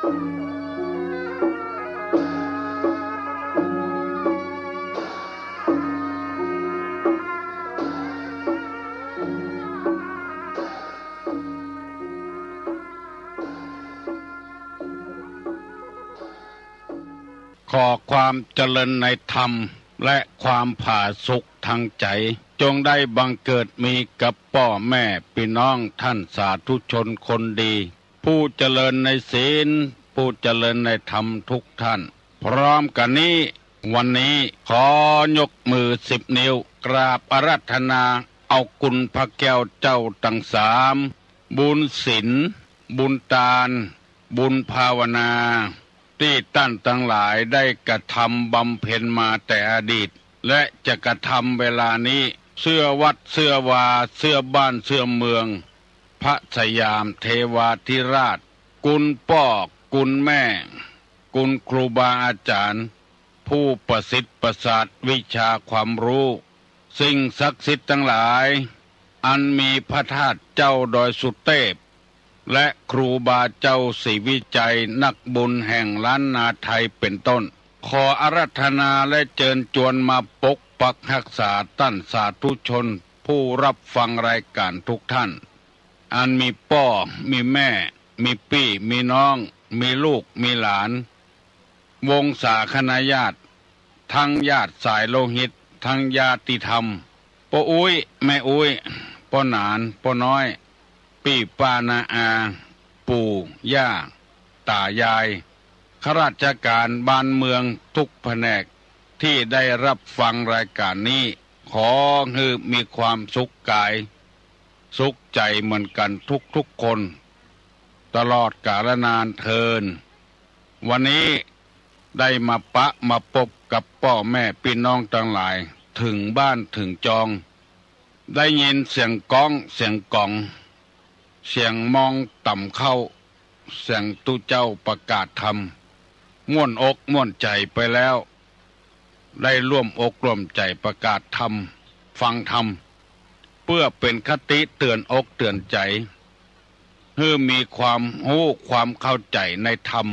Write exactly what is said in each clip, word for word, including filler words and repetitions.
ขอความเจริญในธรรมและความผาสุกทางใจ๋ จงได้บังเกิดมีกับป้อแม่ปี้น้องท่านสาธุชนคนดี ผู้เจริญในศีล ผู้เจริญในธรรมทุกท่าน พร้อมกั๋นนี้ วันนี้ขอยกมือสิบนิ้ว กราบอาราธนาเอาคุณพระแก้วเจ้าตังสาม บุญศีล บุญตาน บุญภาวนา ตี้ต้านตังหลายได้กระทำบำเพ็ญมาแต่อดีต และจะกระทำเวลานี้ เสื้อวัดเสื้อวา เสื้อบ้านเสื้อเมือง พระสยามเทวาธิราช คุณป้อ คุณแม่ คุณครูบาอาจ๋ารย์ ผู้ประสิทธิ์ประสาทวิชาความรู้ สิ่งศักดิ์สิทธิ์ตังหลาย อันมีพระธาตุเจ้าดอยสุเตพ และครูบาเจ้าศรีวิชัย นักบุญแห่งล้านนาไทยเป๋นต้น ขออาราธนาและเจิญจวนมาปกปักฮักษาต้านสาธุชน ผู้รับฟังรายก๋านทุกท่าน อันมีป้อ มีแม่ มีปี้ มีน้อง มีลูก มีหลาน วงศาคณาญาติ ทั้งญาติสายโลหิต ทั้งญาติธรรม ป้ออุ๊ย แม่อุ๊ย ป้อหนาน ป้อน้อย ปี้ป้าน้าอา ปู่ย่า ต๋ายาย ข้าราชก๋านบ้านเมืองทุกแผนก ตี้ได้รับฟังรายก๋านนี้ ขอหื้อมีความสุขก๋าย สุขใจ๋เหมือนกั๋นทุกๆ คน ตลอดกาลนานเทิน วันนี้ได้มาปะมาปบกับป้อแม่ปี้น้องตังหลาย เถิงบ้านเถิงจอง ได้ยินเสียงก๊องเสียงก๋อง เสียงมองต่ำเข้า เสียงตุ๊เจ้าประกาศธรรม ม่วนอกม่วนใจ๋ไปแล้ว ได้ร่วมอกร่วมใจ๋ประกาศธรรม ฟังธรรม เปื้อเป๋นคติเตื๋อนอกเตื๋อนใจ๋ หื้อมีความฮู้ความเข้าใจ๋ในธรรม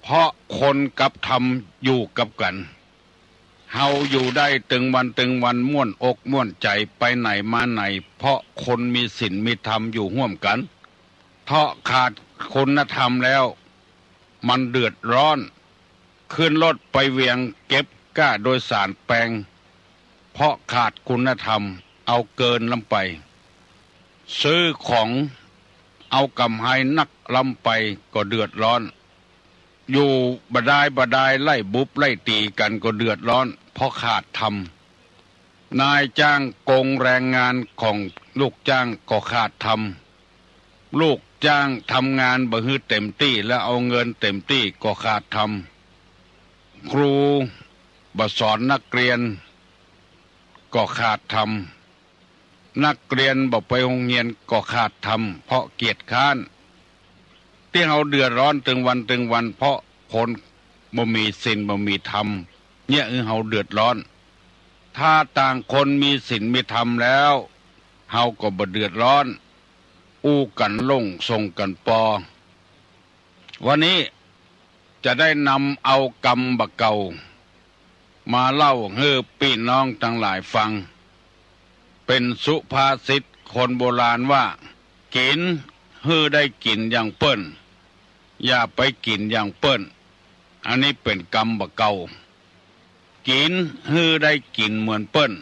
เพราะคนกับธรรมอยู่กับกั๋น เฮาอยู่ได้ตึงวันตึงวัน ม่วนอกม่วนใจ๋ไปไหนมาไหน เพราะคนมีศีลมีธรรมอยู่ฮ่วมกั๋น เถาะขาดคุณธรรมแล้ว มันเดือดร้อน ขึ้นรถไปเวียงเก็บก้าโดยสารแปง เพราะขาดคุณธรรม เอาเกินล้ำไป ซื้อของเอาก๋ำไรนักล้ำไปก็เดือดร้อน อยู่บ่ดายบ่ดาย ไล่บุบไล่ตี๋กั๋นก็เดือดร้อน เพราะขาดธรรม นายจ้างโกงแรงงานของลูกจ้างก็ขาดธรรม ลูกจ้างทำงานบ่หื้อเต๋มตี้ แล้วเอาเงินเต๋มตี้ก็ขาดธรรม ครูบ่สอนนักเรียนก็ขาดธรรม นักเรียนบ่ไปโฮงเฮียนก็ขาดธรรม เพราะเกียจคร้าน ตี้เฮาเดือดร้อนตึงวันตึงวัน เพราะคนบ่มีศีลบ่มีธรรม เนี่ยหื้อเฮาเดือดร้อน ถ้าต่างคนมีศีลมีธรรมแล้ว เฮาก็บ่เดือดร้อน อู้กั๋นลงส่งกั๋นปอ วันนี้จะได้นำเอากำบ่าเก่า มาเล่าหื้อปี้น้องตังหลายฟัง เป๋นสุภาษิตคนโบราณว่า กิ๋นหื้อได้กิ๋นอย่างเปิ้น อย่าไปกิ๋นอย่างเปิ้น อันนี้เป๋นกำบ่าเก่า กิ๋นหื้อได้กิ๋นเหมือนเปิ้น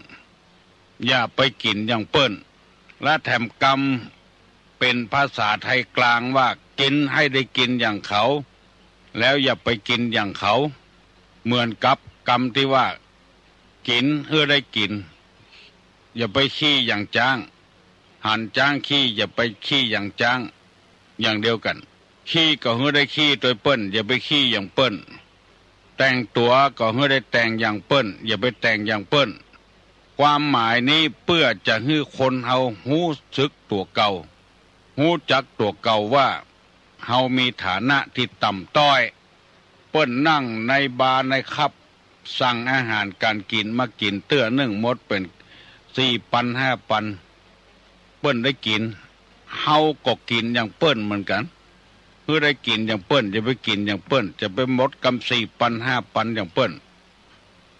อย่าไปกิ๋นอย่างเปิ้น และแถมกำเป๋นภาษาไทยกลางว่า กิ๋นหื้อได้กิ๋นอย่างเขา แล้วอย่าไปกิ๋นอย่างเขา เหมือนกับกำตี้ว่า กิ๋นหื้อได้กิ๋น อย่าไปขี้อย่างจ๊าง หันจ๊างขี้ อย่าไปขี้อย่างจ๊าง อย่างเดียวกั๋น ขี้ก็หื้อได้ขี้ตวยเปิ้น อย่าไปขี้อย่างเปิ้น แต่งตั๋วก็หื้อได้แต่งอย่างเปิ้น อย่าไปแต่งอย่างเปิ้น ความหมายนี้เปื้อจะหื้อคนเฮาฮู้สึกตั๋วเก่า ฮู้จักตั๋วเก่าว่า เฮามีฐานะตี้ต่ำต้อย เปิ้นนั่งในบาร์ในผับ สั่งอาหารก๋านกิ๋นมากิ๋นเตื้อนึ่งหมดเป๋นสี่ปันห้าปัน เปิ้นได้กิ๋น เฮาก็กิ๋นอย่างเปิ้นเหมือนกั๋น หื้อได้กิ๋นอย่างเปิ้น อย่าไปกิ๋นอย่างเปิ้น จะไปหมดกำสี่ปันห้าปันอย่างเปิ้น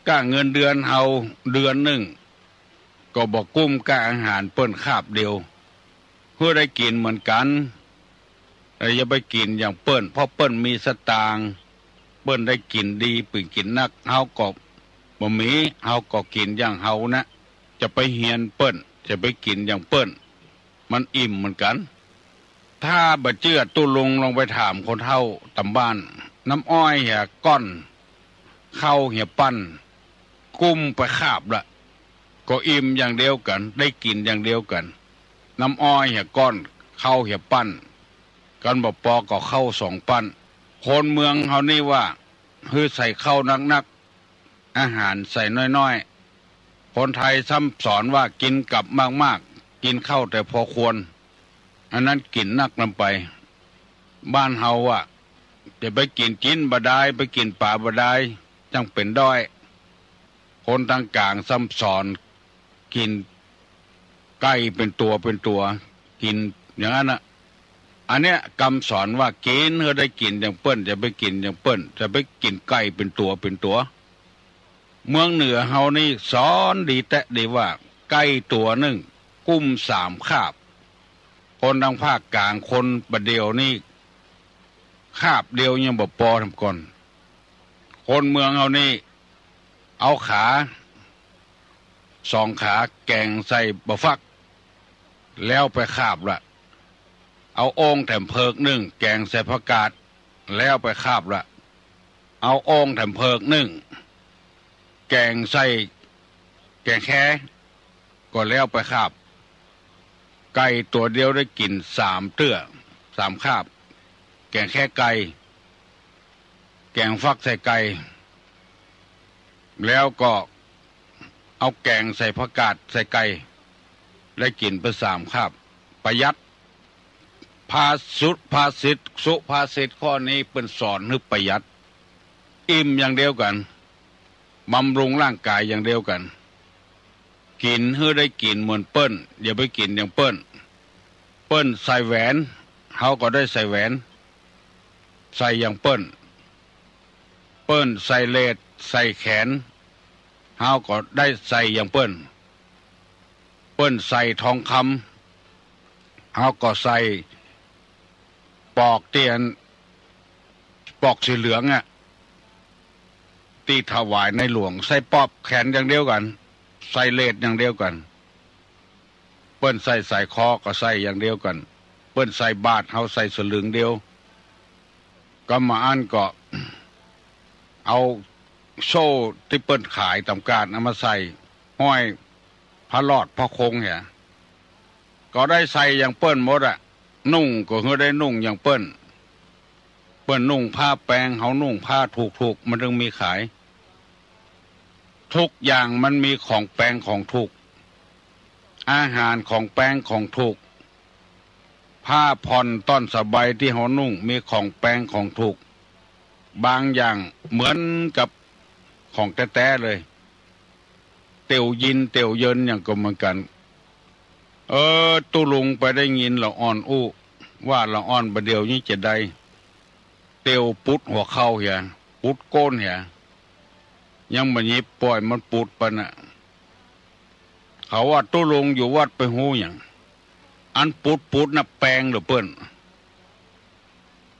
ก้าเงินเดือนเฮาเดือนนึ่ง ก็บ่กุ้มก้าอาหารเปิ้นคาบเดียว หื้อได้กิ๋นเหมือนกั๋น แต่อย่าไปกิ๋นอย่างเปิ้น เพราะเปิ้นมีสตางค์ เปิ้นได้กิ๋นดี เปิ้นกิ๋นนัก เฮาก็บ่มี เฮาก็กิ๋นอย่างเฮานะ จะไปเฮียนเปิ้น จะไปกิ๋นอย่างเปิ้น มันอิ่มเหมือนกั๋น ถ้าบ่เจื้อตุ๊ลุงลองไปถามคนเฒ่าต๋ามบ้าน น้ำอ้อยเหียก้อน ข้าวเหียปั้น กุ้มไปคาบละ ก็อิ่มอย่างเดียวกั๋น ได้กิ๋นอย่างเดียวกั๋น น้ำอ้อยเหียก้อน ข้าวเหียปั้น กันบ่ปอก็ข้าวสองปั้น คนเมืองเฮานี่ว่า หื้อใส่ข้าวนักๆ อาหารใส่น้อยๆ คนไทยซ้ำสอนว่ากิ๋นกับมากๆ กิ๋นข้าวแต่พอควร อันนั้นกิ๋นนักนำไป บ้านเฮาอะ จะไปกิ๋นจิ๊นบ่ดาย ไปกิ๋นป๋าบ่ดาย จั้งเป๋นด้อย คนตางก๋างซ้ำสอนกิ๋นไก่เป๋นตั๋วเป๋นตั๋ว กิ๋นอย่างนั้นน่ะ อันเนี้ยกำสอนว่ากิ๋นหื้อได้กิ๋นอย่างเปิ้น อย่าไปกิ๋นอย่างเปิ้น อย่าไปกิ๋นไก่เป๋นตั๋วเป๋นตั๋ว เมืองเหนือเฮานี่สอนดีแต๊ดีว่า ไก่ตั๋วนึ่งกุ้มสามคาบ คนตางภาคก๋างคนบ่าเดี่ยวนี่ คาบเดียวยังบ่ปอแถมก่อน คนเมืองเฮานี่ เอาขาสองขาแก๋งใส่บ่าฟัก แล้วไปคาบละ เอาโอ่งแถมเผิกนึ่ง แก๋งใส่ผักกาด แล้วไปคาบละ เอาโอ่งแถมเผิกนึ่ง แก๋งใส่แก๋งแค ก็แล้วไปคาบ ไก่ตั๋วเดียวได้กิ๋นสามเตื้อ สามคาบ แก๋งแคไก่ แก๋งฟักใส่ไก่ แล้วก็เอาแก๋งใส่ผักกาดใส่ไก่ ได้กิ๋นไปสามคาบ ประหยัด ภาสุภาษิต สุภาษิตข้อนี้เปิ้นสอนหื้อประหยัด อิ่มอย่างเดียวกั๋น บำรุงร่างก๋ายอย่างเดียวกั๋น กิ๋นหื้อได้กิ๋นเหมือนเปิ้น อย่าไปกิ๋นอย่างเปิ้น เปิ้นใส่แหวน เฮาก็ได้ใส่แหวน ใส่อย่างเปิ้น เปิ้นใส่เลสใส่แขน เฮาก็ได้ใส่อย่างเปิ้น เปิ้นใส่ทองคำ เฮาก็ใส่ปอกตี้อัน ปอกสีเหลืองอะ ตี้ถวายในหลวง ใส่ปอกแขนอย่างเดียวกั๋น ใส่เลสอย่างเดียวกั๋น เปิ้นใส่สร้อยคอก็ใส่อย่างเดียวกั๋น เปิ้นใส่บาตร เฮาใส่สลึงเดียว ก็มาอั้นก็ เอาโซ่ตี้เปิ้นขายต๋ามก๋าดเอามาใส่ ห้อยพระลอดพระคงเหีย ก็ได้ใส่อย่างเปิ้นหมดอะ นุ่งก็หื้อได้นุ่งอย่างเปิ้น เปิ้นนุ่งผ้าแปง เฮานุ่งผ้าถูกๆ มันจึงมีขาย ทุกอย่างมันมีของแปงของถูก อาหารของแปงของถูก ผ้าผ่อนต้อนสบายตี้เฮานุ่งมีของแปงของถูก บางอย่างเหมือนกับของแต๊ๆ เลย เตียวยินเตียวเยินอย่างก็เหมือนกั๋น เออ ตุ๊ลุงไปได้ยินละอ่อนอู้ ว่าละอ่อนบ่าเดี่ยวนี้จะได้ เตียวปุดหัวเข่าเหีย ปุดโก้นเหีย ยังบ่หยิบป่อยมันปุดไปน่ะ เขาว่าตุ๊ลุงอยู่วัดไปฮู้หยัง อันปุดๆ น่ะแปงเหรอเปิ้น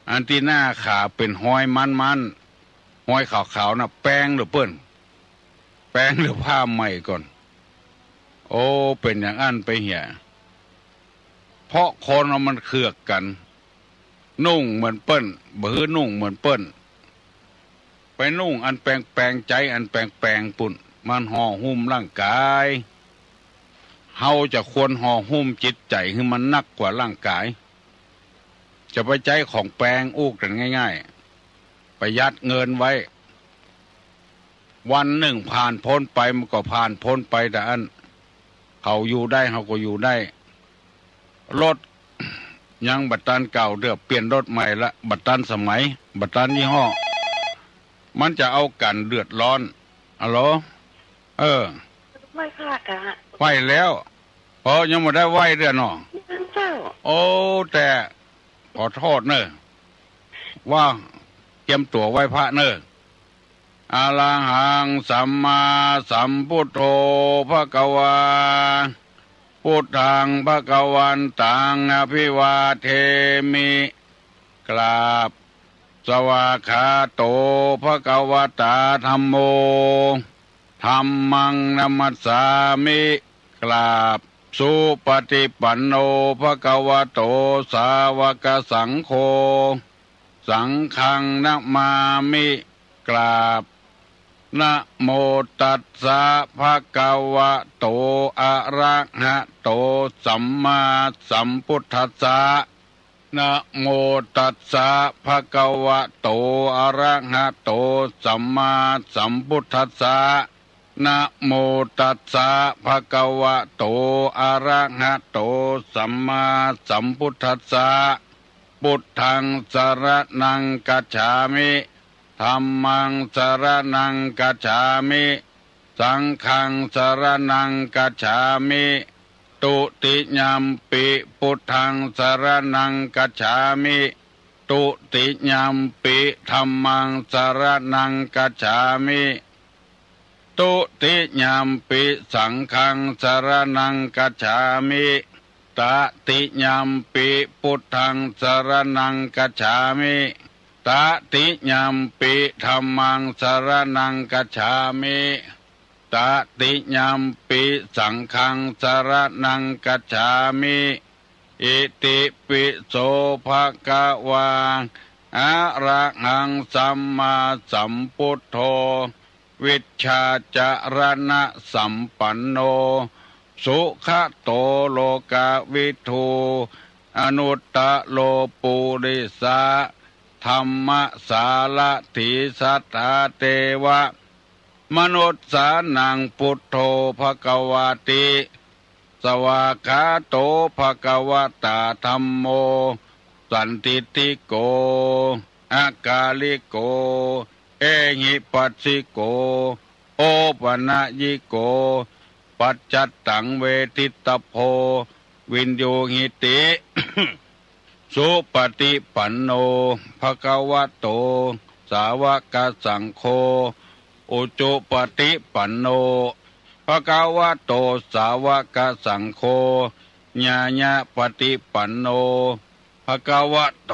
อันตี้หน้าขาเป๋นฮอยมันๆ ฮอยขาวๆ น่ะแปงเหรอเปิ้น แปงหรือผ้าใหม่ก่อน โอ้ เป๋นอย่างอั้นไปเหีย เพราะคนเฮามันเคือกกั๋น นุ่งเหมือนเปิ้น บ่หื้อนุ่งเหมือนเปิ้น ไปนุ่งอันแปงๆ ใจ๊อันแปงๆ ปุ้น มันห่อหุ้มร่างก๋าย เฮาจะควรห่อหุ้มจิตใจ๋หื้อมันนักกว่าร่างก๋าย จะไปใจ๊ของแปงอู้กั๋นง่ายๆ ประหยัดเงินไว้ วันนึ่งผ่านป๊นไปมันก็ผ่านป๊นไปตะอั้น เขาอยู่ได้เฮาก็อยู่ได้ รถยังบ่ตันเก่าเตื้อ เปลี่ยนรถใหม่ละ บ่ตันสมัย บ่ตันยี่ห้อ มันจะเอากั๋นเดือดร้อน อะโหล เออ ไหว้พระกะ ไหว้แล้ว เออ ยังบ่ได้ไหว้เตื้อเนาะ ยังเจ้า โอ้ แต่ ขอโต้ษเน่อ ว่าเตรียมตั๋วไหว้พระเน่อ อะระหังสัมมาสัมพุทโธภะคะวา พุทธังภะคะวันตังอภิวาเทมิ กราบ สวากขาโตภะคะวะตาธัมโม ธัมมังนะมัสสามิ กราบ สุปฏิปันโนภะคะวะโตสาวกสังโฆ สังฆังนะมามิ กราบ นะโมตัสสะภะคะวะโต อะระหะโต สัมมาสัมพุทธัสสะ นะโมตัสสะภะคะวะโต อะระหะโต สัมมาสัมพุทธัสสะ นะโมตัสสะภะคะวะโต อะระหะโต สัมมาสัมพุทธัสสะ พุทธังสรณังคัจฉามิ ธัมมังสรณังคัจฉามิ สังฆังสรณังคัจฉามิ ทุติยัมปิพุทธังสรณังคัจฉามิ ทุติยัมปิธัมมังสรณังคัจฉามิ ทุติยัมปิสังฆังสรณังคัจฉามิ ตติยัมปิพุทธังสรณังคัจฉามิ ตติยัมปิธัมมังสรณังคัจฉามิ ตติยัมปิสังฆังสรณังคัจฉามิ อิติปิโสภะคะวา อะระหังสัมมาสัมพุทโธ วิชชาจรณสัมปันโน สุขะโตโลกวิทู อนุตตโรปุริสะธัมมสารถี สัทธาเทวะมนุสสานัง พุทโธภะคะวาติ สวากขาโตภะคะวะตาธัมโม สันทิฏฐิโก อะกาลิโก เอหิปัสสิโก โอปะนะยิโก ปัจจัตตังเวทิตตะโพ วินยูหิติ สุปฏิปันโนภะคะวะโต สาวกสังโฆ อุจุปฏิปันโนภะคะวะโต สาวกสังโฆ ญาณปฏิปันโนภะคะวะโต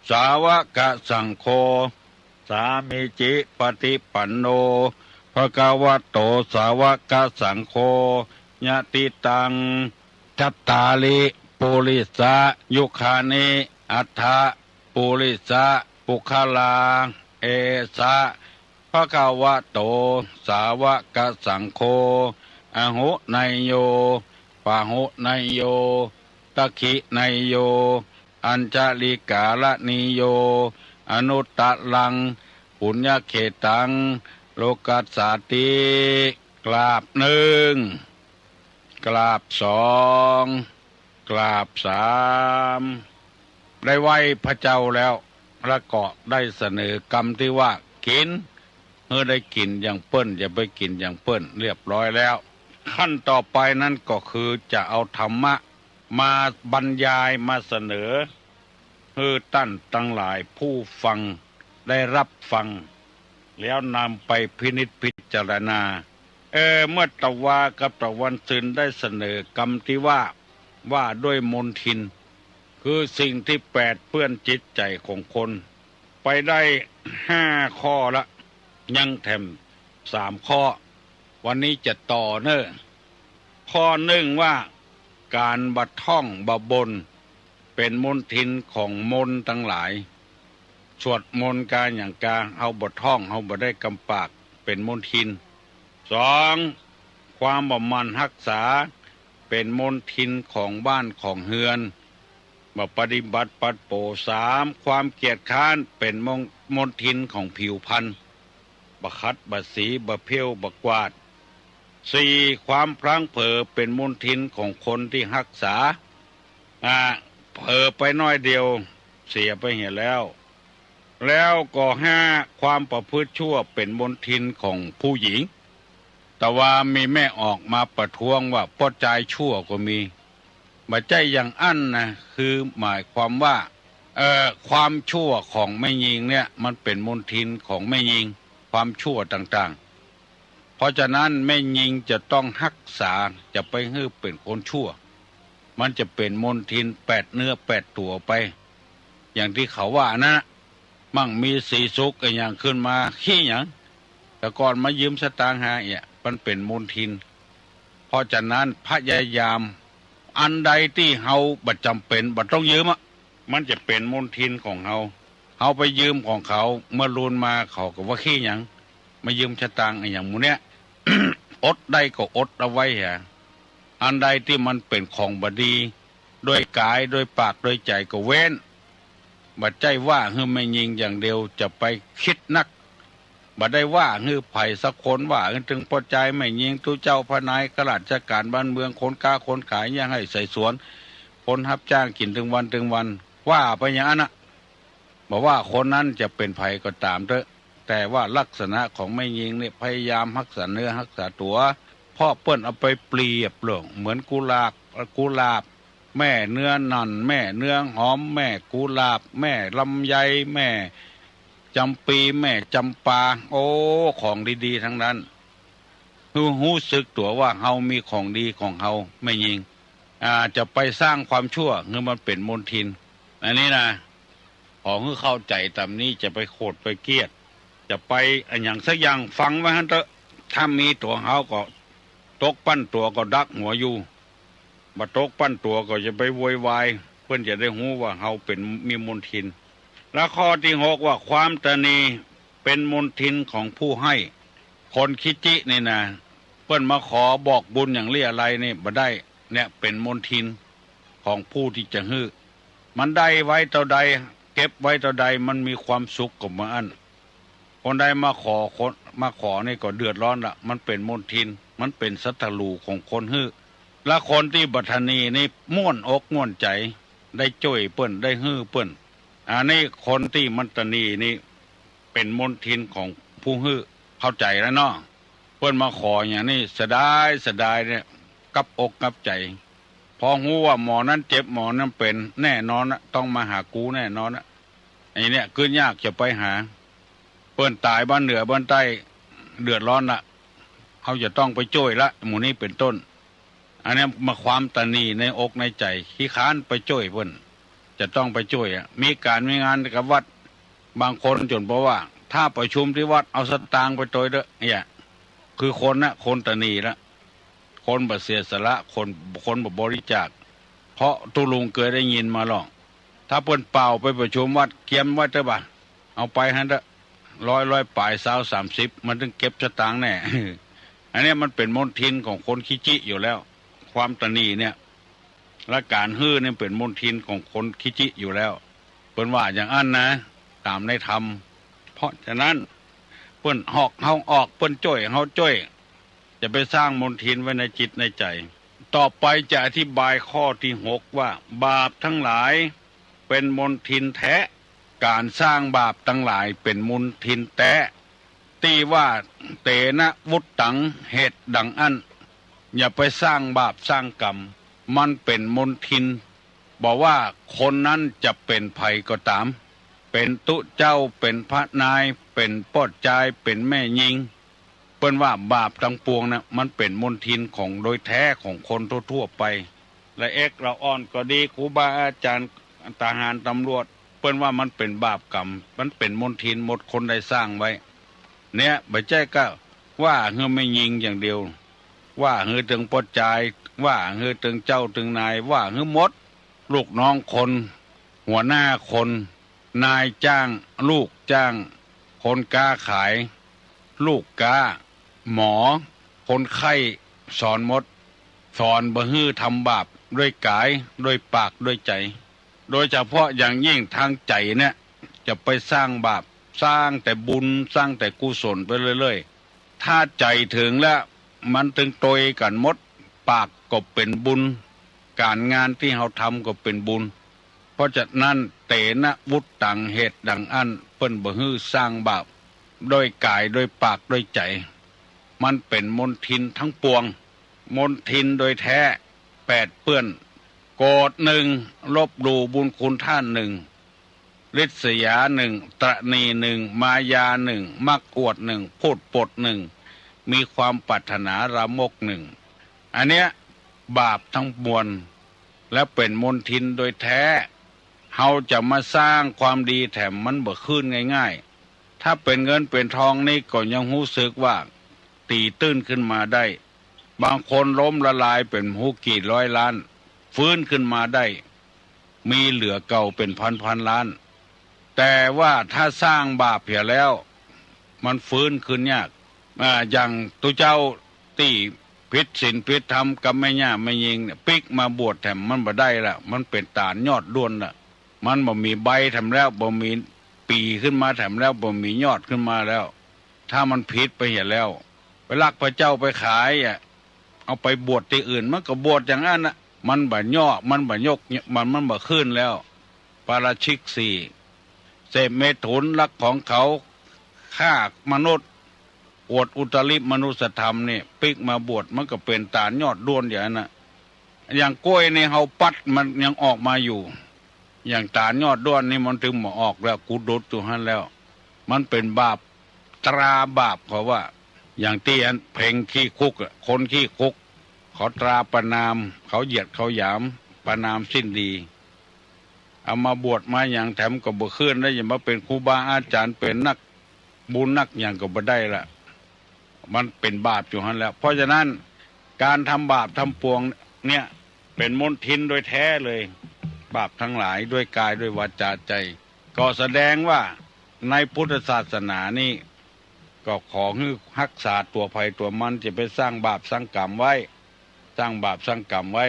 สาวกสังโฆ สามีจิปฏิปันโนภะคะวะโต สาวกสังโฆ ยะติตัง จัตตาริ ปุริสะยุคานิ อัฏฐะ ปุริสะปุคคลา เอสะ ภะคะวะโต สาวกสังโฆ อาหุเนยโย ปาหุเนยโย ตักขิเนยโย อัญชลิกาละนีโย อนุตตรัง ปุญญเขตัง โลกัสสาติ กราบหนึ่ง กราบสอง กราบสาม ได้ไหว้พระเจ้าแล้ว แล้วก็ได้เสนอกำตี้ว่า กิ๋น หื้อได้กิ๋นอย่างเปิ้น อย่าไปกิ๋นอย่างเปิ้น เรียบร้อยแล้ว ขั้นต่อไปนั้นก็คือจะเอาธรรมะมาบรรยาย มาเสนอ หื้อต้านตังหลายผู้ฟังได้รับฟัง แล้วนำไปพินิจพิจารณา เออ เมื่อตะวากับตะวันซืนได้เสนอกำตี้ว่า ว่าด้วยมลทิน คือสิ่งที่แปดเปื้อนจิตใจ๋ของคน ไปได้ห้าข้อละ ยังแถมสามข้อ วันนี้จะต่อเน่อ ข้อหนึ่งว่า ก๋านบ่ท่องบ่บ่น เป๋นมลทินของมนตังหลาย สวดมนต์กาอย่างกา เฮาบ่ท่อง เฮาบ่ได้กำปาก เป๋นมลทิน สอง ความบ่หมั่นฮักษา เป๋นมลทินของบ้านของเฮือน บ่ปฏิบัติปัดโป๋ สาม ความเกียจคร้าน เป๋นมล มลทินของผิวพรรณ บ่ขัดบ่สี บ่เผี้ยวบ่กวาด สี่ ความพลั้งเผลอ เป๋นมลทินของคนที่ฮักษา อ่า เผลอไปน้อยเดียว เสียไปเหียแล้ว แล้วก็ห้า ความประพฤติชั่ว เป๋นมลทินของผู้หญิง แต่ว่ามีแม่ออกมาประท้วงว่า ป้อจายชั่วก็มี บ่ใจ้อย่างอั้นนะ คือหมายความว่า เอ่อ ความชั่วของแม่ญิงเนี่ย มันเป๋นมลทินของแม่ญิง ความชั่วต่างๆ เพราะฉะนั้นแม่ญิงจะต้องฮักษา จะไปหื้อเป๋นคนชั่ว มันจะเป๋นมลทินแปดเนื้อแปดตั๋วไป อย่างตี้เขาว่านั้นน่ะ มั่งมีสีสุขอะหยังขึ้นมา ขี้หยัง แต่ก่อนมายืมสตางค์หาเอี่ย มันเป๋นมลทิน เพราะฉะนั้นพยายาม อันใดตี้เฮาบ่จ๋ำเป๋น บ่ต้องยืมอะ มันจะเป๋นมลทินของเฮา เฮาไปยืมของเขา เมื่อลูนมาเขาก็ว่าขี้หยัง มายืมสตางค์อะหยังหมู่เนี่ย อดได้ก็อดเอาไว้หา อันใดตี้มันเป๋นของบ่ดี โดยก๋าย โดยปาก โดยใจ๋ก็เว้น บ่ใจ้ว่าหื้อแม่ญิงอย่างเดียว จะไปกึ๊ดนัก บ่ได้ว่าหื้อใผสักคน ว่าหื้อเถิงป้อจาย แม่ญิง ตุ๊เจ้า พระนาย ข้าราชก๋านบ้านเมือง คนก๊าคนขาย อย่าหื้อใส่สวน คนฮับจ้างกิ๋นเถิงวันเถิงวัน ว่าไปอย่างนั้นน่ะ บ่ว่าคนนั้นจะเป๋นใผก็ต๋ามเต๊อะ แต่ว่าลักษณะของแม่ญิงเนี่ย พยายามฮักษาเนื้อฮักษาตั๋ว เพราะเปิ้นเอาไปเปรียบเรื่องเหมือนกุหลาบ กุหลาบ แม่เนื้อหน่อน แม่เนื้อหอม แม่กุหลาบ แม่ลำไย แม่จ๋ำปี แม่จ๋ำปา โอ้ ของดีๆ ทั้งนั้น หื้อฮู้สึกตั๋วว่าเฮามีของดีของเฮา แม่ญิง อ่า จะไปสร้างความชั่วหื้อมันเป๋นมลทิน อันนี้นะ ขอหื้อเข้าใจ๋ต๋ามนี้ จะไปโขดไปเกลียด จะไปอะหยังสักอย่าง ฟังไว้หั้นเต๊อะ ถ้ามีตั๋วเฮาก็ ตกปั้นตั๋วก็ดักหัวอยู่ บ่ตกปั้นตั๋วก็จะไปโวยวาย เปิ้นจะได้ฮู้ว่าเฮาเป๋น มีมลทิน และข้อตี้หกว่าความตระหนี่เป๋นมลทินของผู้ให้ คนขี้จินี่นะ เปิ้นมาขอบอกบุญอย่างเลี้ยอะไรนี่บ่ได้ เนี่ยเป๋นมลทินของผู้ตี้จะหื้อ มันได้ไว้เต้าใด เก็บไว้เต้าใด มันมีความสุขกับมันอั้น คนใดมาขอ คน มาขอนี่ก็เดือดร้อนละ มันเป๋นมลทิน มันเป๋นศัตรูของคนหื้อ และคนตี้บ่ตระหนี่นี่ม่วนอกม่วนใจ๋ ได้จ้วยเปิ้น ได้หื้อเปิ้น อันนี้คนตี้มันตระหนี่นี่เป๋นมลทินของผู้หื้อ เข้าใจ๋แล้วเนาะ เปิ้นมาขออย่างนี้ เสียดาย เสียดายเนี่ย กับอกกับใจ๋ พอฮู้ว่าหมอนั้นเจ็บ หมอนั้นเป๋น แน่นอนละ ต้องมาหากูแน่นอนละ ไอ้เนี่ยกึ๊ดยากจะไปหา เปิ้นต๋ายบ้านเหนือบ้านใต้ เดือดร้อนละ เฮาจะต้องไปจ้วยละ หมู่นี้เป๋นต้น อันเนี้ยมาความตระหนี่ในอกในใจ๋ ขี้ค้านไปจ้วยเปิ้น จะต้องไปจ้วยอะ มีก๋านมีงานกับวัด บางคนจ๋นบอกว่า ถ้าประชุมตี้วัด เอาสตางค์ไปตวยเต๊อะ เนี่ย คือคนนะ คนตระหนี่ละ คนบ่เสียสละ คน คนบ่บริจาค เพราะตุ๊ลุงเกยได้ยินมาหรอก ถ้าเปิ้นเป่าไปประชุมวัด เกียมไว้เต๊อะบ่ะ เอาไปหั้นเต๊อะ ร้อย ร้อยป๋าย ซาว สามสิบ มันเถิงเก็บสตางค์แน่ อันเนี้ยมันเป๋นมลทินของคนขี้จิอยู่แล้ว ความตระหนี่เนี่ย และก๋านหื้อเนี่ยเป๋นมลทินของคนขี้จิอยู่แล้ว เปิ้นว่าอย่างอั้นนะ ต๋ามในธรรม เพราะฉะนั้น เปิ้นหอกเฮาออก เปิ้นจ้วยเฮาจ้วย จะไปสร้างมลทินไว้ในจิตในใจ๋ ต่อไปจะอธิบายข้อตี้หกว่า บาปตังหลายเป๋นมลทินแต๊ ก๋านสร้างบาปตังหลายเป๋นมลทินแต๊ ตี้ว่า เตนะวุตตัง เหตุดังอั้น อย่าไปสร้างบาปสร้างก๋รรม มันเป๋นมลทิน บ่ว่าคนนั้นจะเป๋นใผก็ต๋าม เป๋นตุ๊เจ้า เป๋นพระนาย เป๋นป้อจาย เป๋นแม่ญิง เปิ้นว่าบาปตังปวงนะ มันเป๋นมลทินของโดยแต๊ของคนทั่วๆ ไป ละเอกละอ่อนก็ดี ครูบาอาจ๋ารย์ ทหาร ตำรวจ เปิ้นว่ามันเป๋นบาปก๋รรม มันเป๋นมลทินหมด คนใดสร้างไว้ เนี่ย บ่ใจ้ก้าว่าหื้อแม่ญิงอย่างเดียว ว่าหื้อเถิงป้อจาย ว่าหื้อเถิงเจ้าเถิงนาย ว่าหื้อหมด ลูกน้องคน หัวหน้าคน นายจ้าง ลูกจ้าง คนก๊าขาย ลูกก๊า หมอ คนไข้ สอนหมด สอนบ่หื้อทำบาป ด้วยก๋าย ด้วยปาก ด้วยใจ๋ โดยเฉพาะอย่างยิ่งตางใจ๋เนี่ย จะไปสร้างบาป สร้างแต่บุญ สร้างแต่กุศลไปเรื่อยๆ ถ้าใจ๋เถิงแล้ว มันเถิงตวยกั๋นหมด ปากก็เป๋นบุญ ก๋านงานตี้เฮาทำก็เป๋นบุญ เพราะฉะนั้น เตนะวุตตัง เหตุดังอั้น เปิ้นบ่หื้อสร้างบาป ด้วยก๋าย ด้วยปาก ด้วยใจ๋ มันเป๋นมลทินตังปวง มลทินโดยแต๊ แปดเปื้อน โกรธหนึ่ง ลบหลู่บุญคุณต้านหนึ่ง ริษยาหนึ่ง ตระหนี่หนึ่ง มายาหนึ่ง มักอวดหนึ่ง พูดปดหนึ่ง มีความปรารถนาลามกหนึ่ง อันเนี้ยบาปทั้งมวล และเป๋นมลทินโดยแท้ เฮาจะมาสร้างความดีแถมมันบ่ขึ้นง่ายๆ ถ้าเป๋นเงินเป๋นทองนี่ก็ยังฮู้สึกว่า ตี๋ตื้นขึ้นมาได้ บางคนล้มละลายเป๋นฮู้กี่ร้อยล้าน ฟื้นขึ้นมาได้ มีเหลือเก่าเป๋นพันๆ ล้าน แต่ว่าถ้าสร้างบาปเหียแล้ว มันฟื้นขึ้นยาก อ่า อย่างตุ๊เจ้าตี้ผิดศีลผิดธรรมกับแม่หญ้าแม่ญิงเนี่ย ปิ๊กมาบวชแถมมันบ่ได้ละ มันเป๋นต๋านยอดด้วนละ มันบ่มีใบแถมแล้ว บ่มีปี่ขึ้นมาแถมแล้ว บ่มียอดขึ้นมาแล้ว ถ้ามันผิดไปเหียแล้ว ไปลักพระเจ้าไปขายอะ เอาไปบวชตี้อื่น มันก็บวชอย่างนั้นน่ะ มันบ่ยอด มันบ่ยก มัน มันบ่ขึ้นแล้ว ปาราชิกสี่ เสพเมถุน ลักของเขา ฆ่ามนุษย์ อวดอุตริมนุสธรรมนี่ ปิ๊กมาบวช มันก็เป๋นต๋านยอดด้วนอย่างนั้นน่ะ อย่างกล้วยนี่เฮาปัดมันยังออกมาอยู่ อย่างต๋านยอดด้วนนี่มันถึงบ่ออกแล้ว กูดุดอยู่หั้นแล้ว มันเป๋นบาป ตราบาปเขาว่า อย่างตี้อันเพลงขี้คุกอะ คนขี้คุก เขาตราประณาม เขาเหยียดเขาหยาม ประณามสิ้นดี เอามาบวชมาหยังแถมก็บ่ขึ้นแล้ว อย่ามาเป๋นครูบาอาจ๋ารย์ เป๋นนักบุญนักหยังก็บ่ได้ละ มันเป๋นบาปอยู่หั้นแล้ว เพราะฉะนั้น ก๋านทำบาปทำปวงเนี่ย เป๋นมลทินโดยแท้เลย บาปทั้งหลายด้วยกายด้วยวาจาใจ ก็แสดงว่าในพุทธศาสนานี่ ก็ขอหื้อฮักษาตั๋วใผตั๋วมัน จะไปสร้างบาปสร้างกรรมไว้ สร้างบาปสร้างกรรมไว้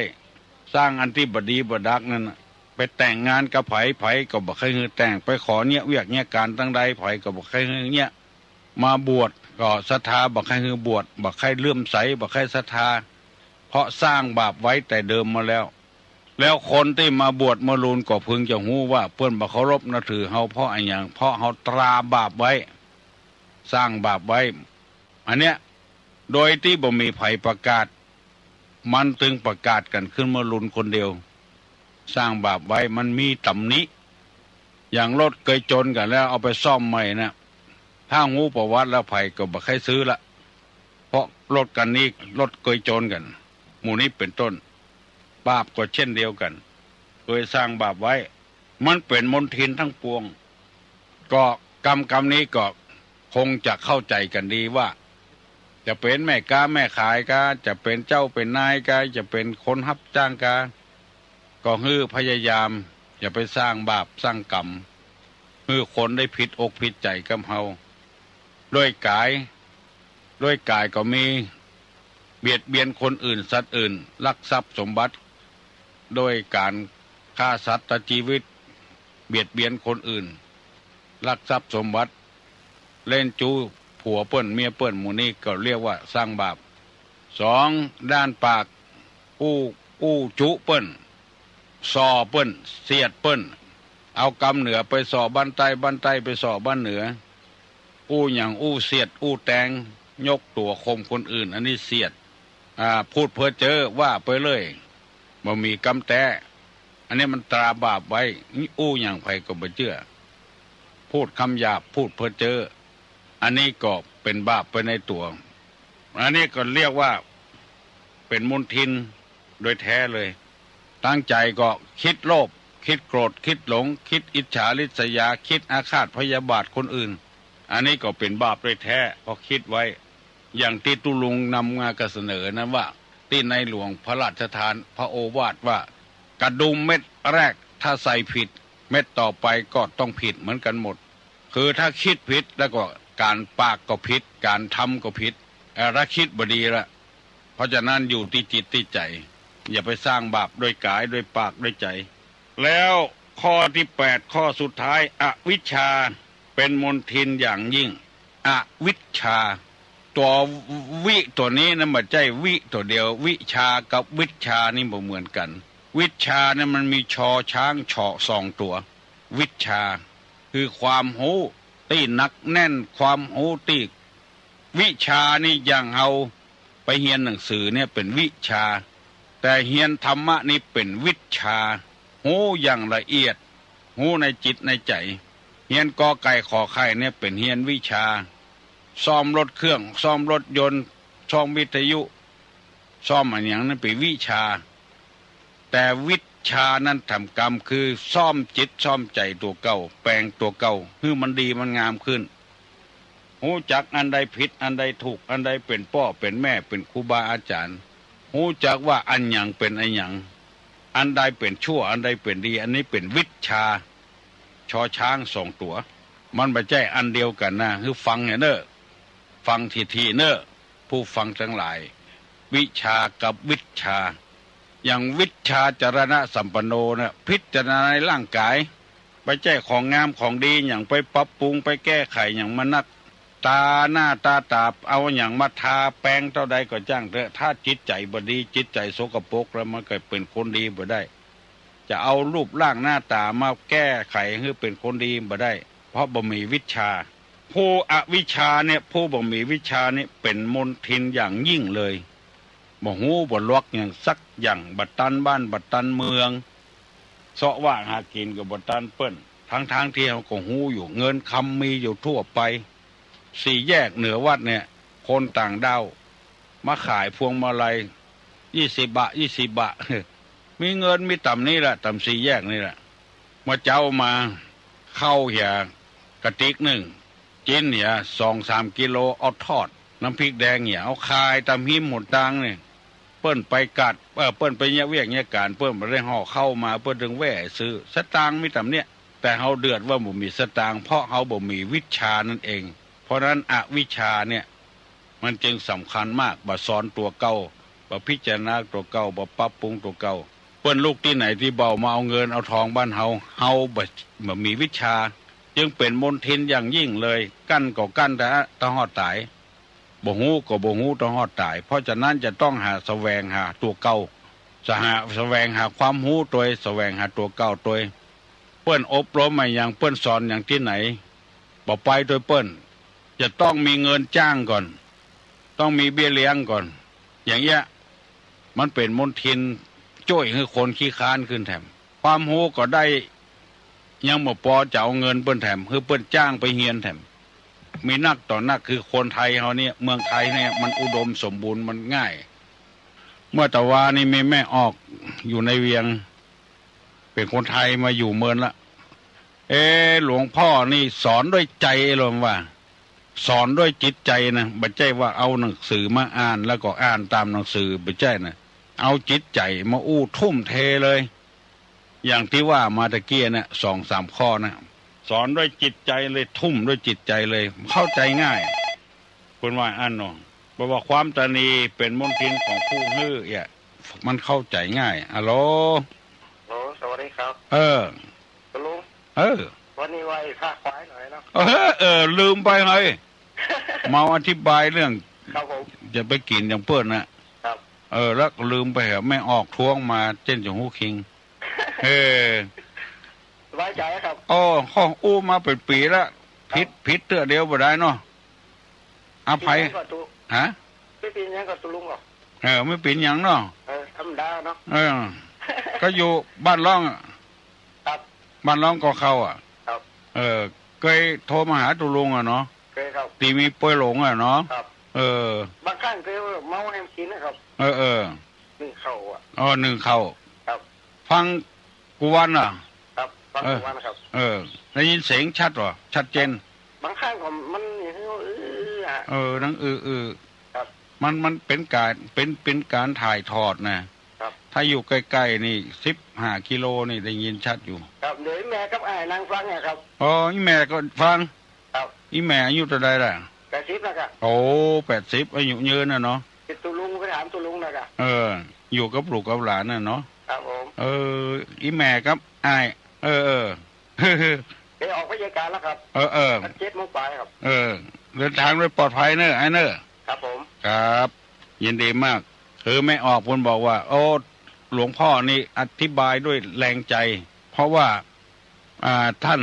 สร้างอันตี้บ่ดีบ่ดักนั่นน่ะ ไปแต่งงานกับใผ ใผก็บ่ใค่หื้อแต่ง ไปขอเยียะเวียกเยียะก๋านตังใด ใผก็บ่ใค่หื้อเยียะ มาบวชก็ศรัทธาบ่ใค่หื้อบวช บ่ใค่เลื่อมใส บ่ใค่ศรัทธา เพราะสร้างบาปไว้แต่เดิมมาแล้ว แล้วคนตี้มาบวชมาลุนก็พึงจะฮู้ว่าเปิ้นบ่เคารพนับถือเฮาเพราะอะหยัง เพราะเฮาตราบาปไว้ สร้างบาปไว้ อันเนี้ย โดยตี้บ่มีใผประกาศ มันตึงประกาศกั๋นขึ้นมาลุนคนเดียว สร้างบาปไว้ มันมีตำหนิ อย่างรถเกยจนกั๋นแล้วเอาไปซ่อมใหม่น่ะ ถ้าฮู้ประวัติแล้วใผก็บ่ใค่ซื้อละ เพราะรถคันนี้รถเกยจนกั๋น หมู่นี้เป๋นต้น บาปก็เช่นเดียวกั๋น เกยสร้างบาปไว้ มันเป๋นมลทินทั้งปวง ก็กำกำนี้ก็คงจะเข้าใจ๋กั๋นดีว่า จะเป๋นแม่ก๊าแม่ขายกา จะเป๋นเจ้าเป๋นนายกา จะเป๋นคนฮับจ้างกา ก็หื้อพยายามอย่าไปสร้างบาปสร้างกรรม หื้อคนได้ผิดอกผิดใจ๋กับเฮา ด้วยก๋าย ด้วยก๋ายก็มี เบียดเบียนคนอื่นสัตว์อื่น ลักทรัพย์สมบัติ ด้วยก๋านฆ่าสัตว์ตัดจีวิต เบียดเบียนคนอื่น ลักทรัพย์สมบัติ เล่นจู้ผัวเปิ้นเมียเปิ้น หมู่นี้ก็เรียกว่าสร้างบาป สอง ด้านปาก อู้ อู้จุเปิ้น ส่อเปิ้น เสียดเปิ้น เอากำเหนือไปส่อบ้านใต้ บ้านใต้ไปส่อบ้านเหนือ อู้หยัง อู้เสียด อู้แตง ยกตั๋วข่มคนอื่น อันนี้เสียด อ่า พูดเพ้อเจ้อว่าไปเลย บ่มีกำแต๊ อันนี้มันตราบาปไว้ อู้หยังใผก็บ่เจื้อ พูดกำหยาบ พูดเพ้อเจ้อ อันนี้ก็เป๋นบาปไปในตั๋ว อันนี้ก็เรียกว่าเป๋นมลทินโดยแท้เลย ตั้งใจ๋ก็กึ๊ดโลภ กึ๊ดโกรธ กึ๊ดหลง กึ๊ดอิจฉาริษยา กึ๊ดอาฆาตพยาบาทคนอื่น อันนี้ก็เป๋นบาปโดยแท้ เพราะกึ๊ดไว้ อย่างตี้ตุ๊ลุงนำมาก็เสนอนั้นว่า ตี้ในหลวงพระราชทาน พระโอวาทว่า กระดุมเม็ดแรกถ้าใส่ผิด เม็ดต่อไปก็ต้องผิดเหมือนกั๋นหมด คือถ้ากึ๊ดผิดแล้วก็ก๋านปากก็ผิด ก๋านทำก็ผิด เอ่อ ถ้ากึ๊ดบ่ดีละ เพราะฉะนั้นอยู่ตี้จิตตี้ใจ๋ อย่าไปสร้างบาปด้วยก๋าย ด้วยปาก ด้วยใจ๋ แล้วข้อตี้แปด ข้อสุดท้าย อวิชชา เป๋นมลทินอย่างยิ่ง อวิชชา ตั๋ววิตั๋วนี้นะ บ่ใจ้วิตั๋วเดียว วิชากับวิชชานี่บ่เหมือนกั๋น วิชชาเนี่ยมันมีชอช้างเฉาะสองตั๋ว วิชชา คือความฮู้ตี้หนักแน่น ความฮู้ตี้ วิชานี่อย่างเฮาไปเฮียนหนังสือเนี่ยเป๋นวิชา แต่เฮียนธรรมะนี่เป๋นวิชชา ฮู้อย่างละเอียด ฮู้ในจิตในใจ๋ เฮียนกอไก่ขอไข่เนี่ยเป๋นเฮียนวิชา ซ่อมรถเครื่อง ซ่อมรถยนต์ ซ่อมวิทยุ ซ่อมอะหยังนั้นเป๋นวิชา แต่วิชานั้นแถมกำคือซ่อมจิตซ่อมใจ๋ตั๋วเก่า แป๋งตั๋วเก่า หื้อมันดีมันงามขึ้น ฮู้จักอันใดผิด อันใดถูก อันใดเป๋นป้อเป๋นแม่ เป๋นครูบาอาจ๋ารย์ ฮู้จักว่าอันหยังเป๋นอันหยัง อันใดเป๋นชั่ว อันใดเป๋นดี อันนี้เป๋นวิชชา ชอช้างสองตั๋ว มันบ่ใจ้อันเดียวกั๋นนะ หื้อฟังเน่อ ฟังถี่ๆ เน่อ ผู้ฟังตังหลาย วิชากับวิชชา อย่างวิชชาจรณสัมปันโนน่ะ พิจารณาในร่างก๋าย บ่ใจ้ของงามของดีหยัง ไปปรับปรุง ไปแก้ไขหยังมันนัก ต๋าหน้าต๋าต๋า เอาหยังมาทาแป๋งเต้าใดก็จ้างเต๊อะ ถ้าจิตใจ๋บ่ดี จิตใจ๋สกปรกแล้วมันก็เป๋นคนดีบ่ได้ จะเอารูปร่างหน้าต๋ามาแก้ไขหื้อเป๋นคนดีบ่ได้ เพราะบ่มีวิชชา ผู้อวิชชาเนี่ย ผู้บ่มีวิชชาเนี่ยเป๋นมลทินอย่างยิ่งเลย บ่ฮู้บ่ลวกหยังสักอย่าง บ่ตันบ้านบ่ตันเมือง เซาะวาดหากิ๋นก็บ่ตันเปิ้น ตังๆ ตี้เฮาก็ฮู้อยู่ เงินคำมีอยู่ทั่วไป สี่แยกเหนือวัดเนี่ย คนต่างด้าวมาขายพวงมาลัย ยี่สิบบาท ยี่สิบบาท มีเงินมีต่ำนี้แหละ ต่ำสี่แยกนี่แหละ เมื่อเจ๊ามา ข้าวเหียกะติกนึ่ง จิ๊นเหียสองสามกิโล เอาทอด น้ำพริกแดงเหียเอาขายต๋ามฮิมหนตางนี่ เปิ้นไปกัด เอ่อ เปิ้นไปเยียะเวียกเยียะก๋าน เปิ้นบ่ได้ห่อข้าวมา เปิ้นจึงแว่ซื้อ สตางค์มีต่ำเนี่ย แต่เฮาเดือดว่าบ่มีสตางค์ เพราะเฮาบ่มีวิชชานั่นเอง เพราะนั้นอวิชชาเนี่ย มันจึงสำคัญมาก บ่สอนตั๋วเก่า บ่พิจารณาตั๋วเก่า บ่ปรับปรุงตั๋วเก่า เปิ้นลุกตี้ไหนตี้เบามาเอาเงินเอาทองบ้านเฮา เฮาบ่ บ่มีวิชชา จึงเป๋นมลทินอย่างยิ่งเลย กั้นก็กั้นแต่ ตะฮอดต๋าย บ่ฮู้ก็บ่ฮู้ตะฮอดต๋าย เพราะฉะนั้นจะต้องหาแสวงหาตั๋วเก่า จะหา แสวงหาความฮู้ตวย แสวงหาตั๋วเก่าตวย เปิ้นอบรมมาหยัง เปิ้นสอนหยังตี้ไหน บ่ไปตวยเปิ้น จะต้องมีเงินจ้างก่อน ต้องมีเบี้ยเลี้ยงก่อน อย่างเงี้ย มันเป๋นมลทินจ้วยหื้อคนขี้คร้านขึ้นแถม ความฮู้ก็ได้ ยังบ่ปอจะเอาเงินเปิ้นแถม หื้อเปิ้นจ้างไปเฮียนแถม มีนักต่อนัก คือคนไทยเฮาเนี่ย เมืองไทยเนี่ยมันอุดมสมบูรณ์ มันง่าย เมื่อตะวานี้มีแม่ออกอยู่ในเวียง เป๋นคนไทยมาอยู่เมินละ เอ๊ะ หลวงพ่อนี่สอนด้วยใจ๋ ลมว่า สอนด้วยจิตใจ๋นะ บ่ใจ้ว่าเอาหนังสือมาอ่านแล้วก็อ่านต๋ามหนังสือ บ่ใจ้นะ เอาจิตใจ๋มาอู้ทุ่มเทเลย อย่างตี้ว่ามาตะกี้เนี่ย สองสามข้อนะ สอนด้วยจิตใจ๋เลย ทุ่มด้วยจิตใจ๋เลย เข้าใจ๋ง่าย เปิ้นว่าอั้นเนาะ เพราะว่าความตระหนี่เป๋นมลทินของผู้หื้อเอี้ย มันเข้าใจ๋ง่าย อะโหล ฮัลโหล สวัสดีครับ เออ คุณลุง เออ วันนี้ไหว้ข้าควายหน่อยเนาะ เออ เออ ลืมไปเฮ้ย เมาอธิบายเรื่อง ครับผม จะไปกิ๋นอย่างเปิ้นน่ะ ครับ เออ แล้วลืมไปเหอะ แม่ออกท้วงมา เจ้นจะฮู้คิง เออ สบายใจ๋ครับ อ้อ ข้ออู้มาเป๋นปี๋ละ ครับ ผิด ผิดเตื้อเดียวบ่ได้เนาะ อภัย ไม่เป๋นหยังก่อตุ๊ ฮะ ไม่เป๋นหยังก่อตุ๊ลุงก่อ เออ ไม่เป๋นหยังเนาะ เออ ธรรมดาเนาะ เออ ก็อยู่บ้านร่องอะ ครับ บ้านร่องก่อเข้าอะ ครับ เออ เกยโทรมาหาตุ๊ลุงอะเนาะ เกยครับ ตี้มีป่วยหลงอะเนาะ ครับ เออ บางครั้งเกยเมาแฮมกิ๋นนะครับ เออ เออ นึ่งข้าวอะ อ๋อ นึ่งข้าว ครับ ฟังกู้วันอะ ครับ ฟังกู้วันครับ เออ ได้ยินเสียงชัดบ่ ชัดเจน บางครั้งก็มันอย่างเงี้ย เอออะ เออ ดังอือๆ ครับ มัน มันเป๋นก๋าน เป๋น เป๋นก๋านถ่ายทอดนะ ครับ ถ้าอยู่ใก้ๆ นี่ สิบห้ากิโลนี่ได้ยินชัดอยู่ ครับ เดี๋ยวอีแม่กับอ้ายนั่งฟังอะครับ อ๋อ อีแม่ก็ฟัง ครับ อีแม่อายุเต้าใดละ แปดสิบแล้วครับ โอ้ แปดสิบ อายุยืนน่ะเนาะ เป๋นตุ๊ลุง ไปถามตุ๊ลุงแล้วครับ เออ อยู่กับลูกกับหลานน่ะเนาะ ครับผม เออ อีแม่กับอ้าย เออ เออ เดี๋ยวออกไปเยียะก๋านแล้วครับ เออ เออ เจ็ดโมงป๋ายครับ เออ เดินทางโดยปลอดภัยเน่อ อ้ายเน่อ ครับผม ครับ ยินดีมาก คือแม่ออกเปิ้นบอกว่า โอ้ หลวงพ่อนี่อธิบายด้วยแรงใจ๋ เพราะว่า อ่า ท่าน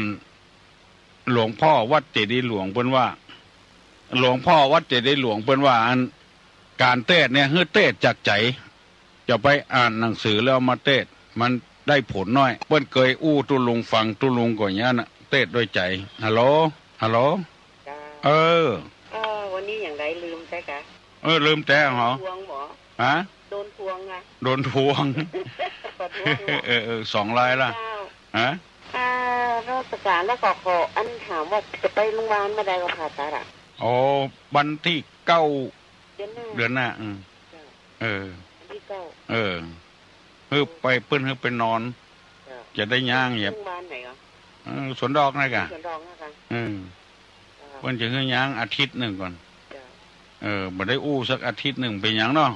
หลวงพ่อวัดเจดีย์หลวงเปิ้นว่า หลวงพ่อวัดเจดีย์หลวงเปิ้นว่า อัน ก๋านเตศน์เนี่ย หื้อเตศน์จากใจ๋ จะไปอ่านหนังสือแล้วเอามาเตศน์ มัน ได้ผลน้อย เปิ้นเกยอู้ตุ๊ลุงฟัง ตุ๊ลุงก็อย่างนั้นน่ะ เตศด้วยใจ๋ ฮัลโหล ฮัลโหล เจ้า เออ เออ วันนี้อย่างไรลืมใจ้กะ เออ ลืมแต๊เหรอ โดนทวงบ่ ฮะ โดนทวงอะ โดนทวง ขอโทษเนาะ เออ เออ สองรายละ เจ้า ฮะ อ่า นมัสการ แล้วก็ขออันถามว่าจะไปโรงพยาบาลเมื่อใดก็ผ่าตัดอะ อ๋อ วันที่เก้า เดือนหน้า เดือนหน้า อืม เจ้า เออ วันที่เก้า เออ หื้อไป เปิ้นหื้อไปนอน เจ้า จะได้ย่าง อย่า โรงพยาบาลไหนอ่ะ เออ สวนดอกนั่นกะ สวนดอกนั่นกะ เออ เจ้า เปิ้นจะหื้อย่างอาทิตย์นึ่งก่อน เจ้า เออ บ่ได้อู้สักอาทิตย์นึ่งเป๋นหยังเนาะ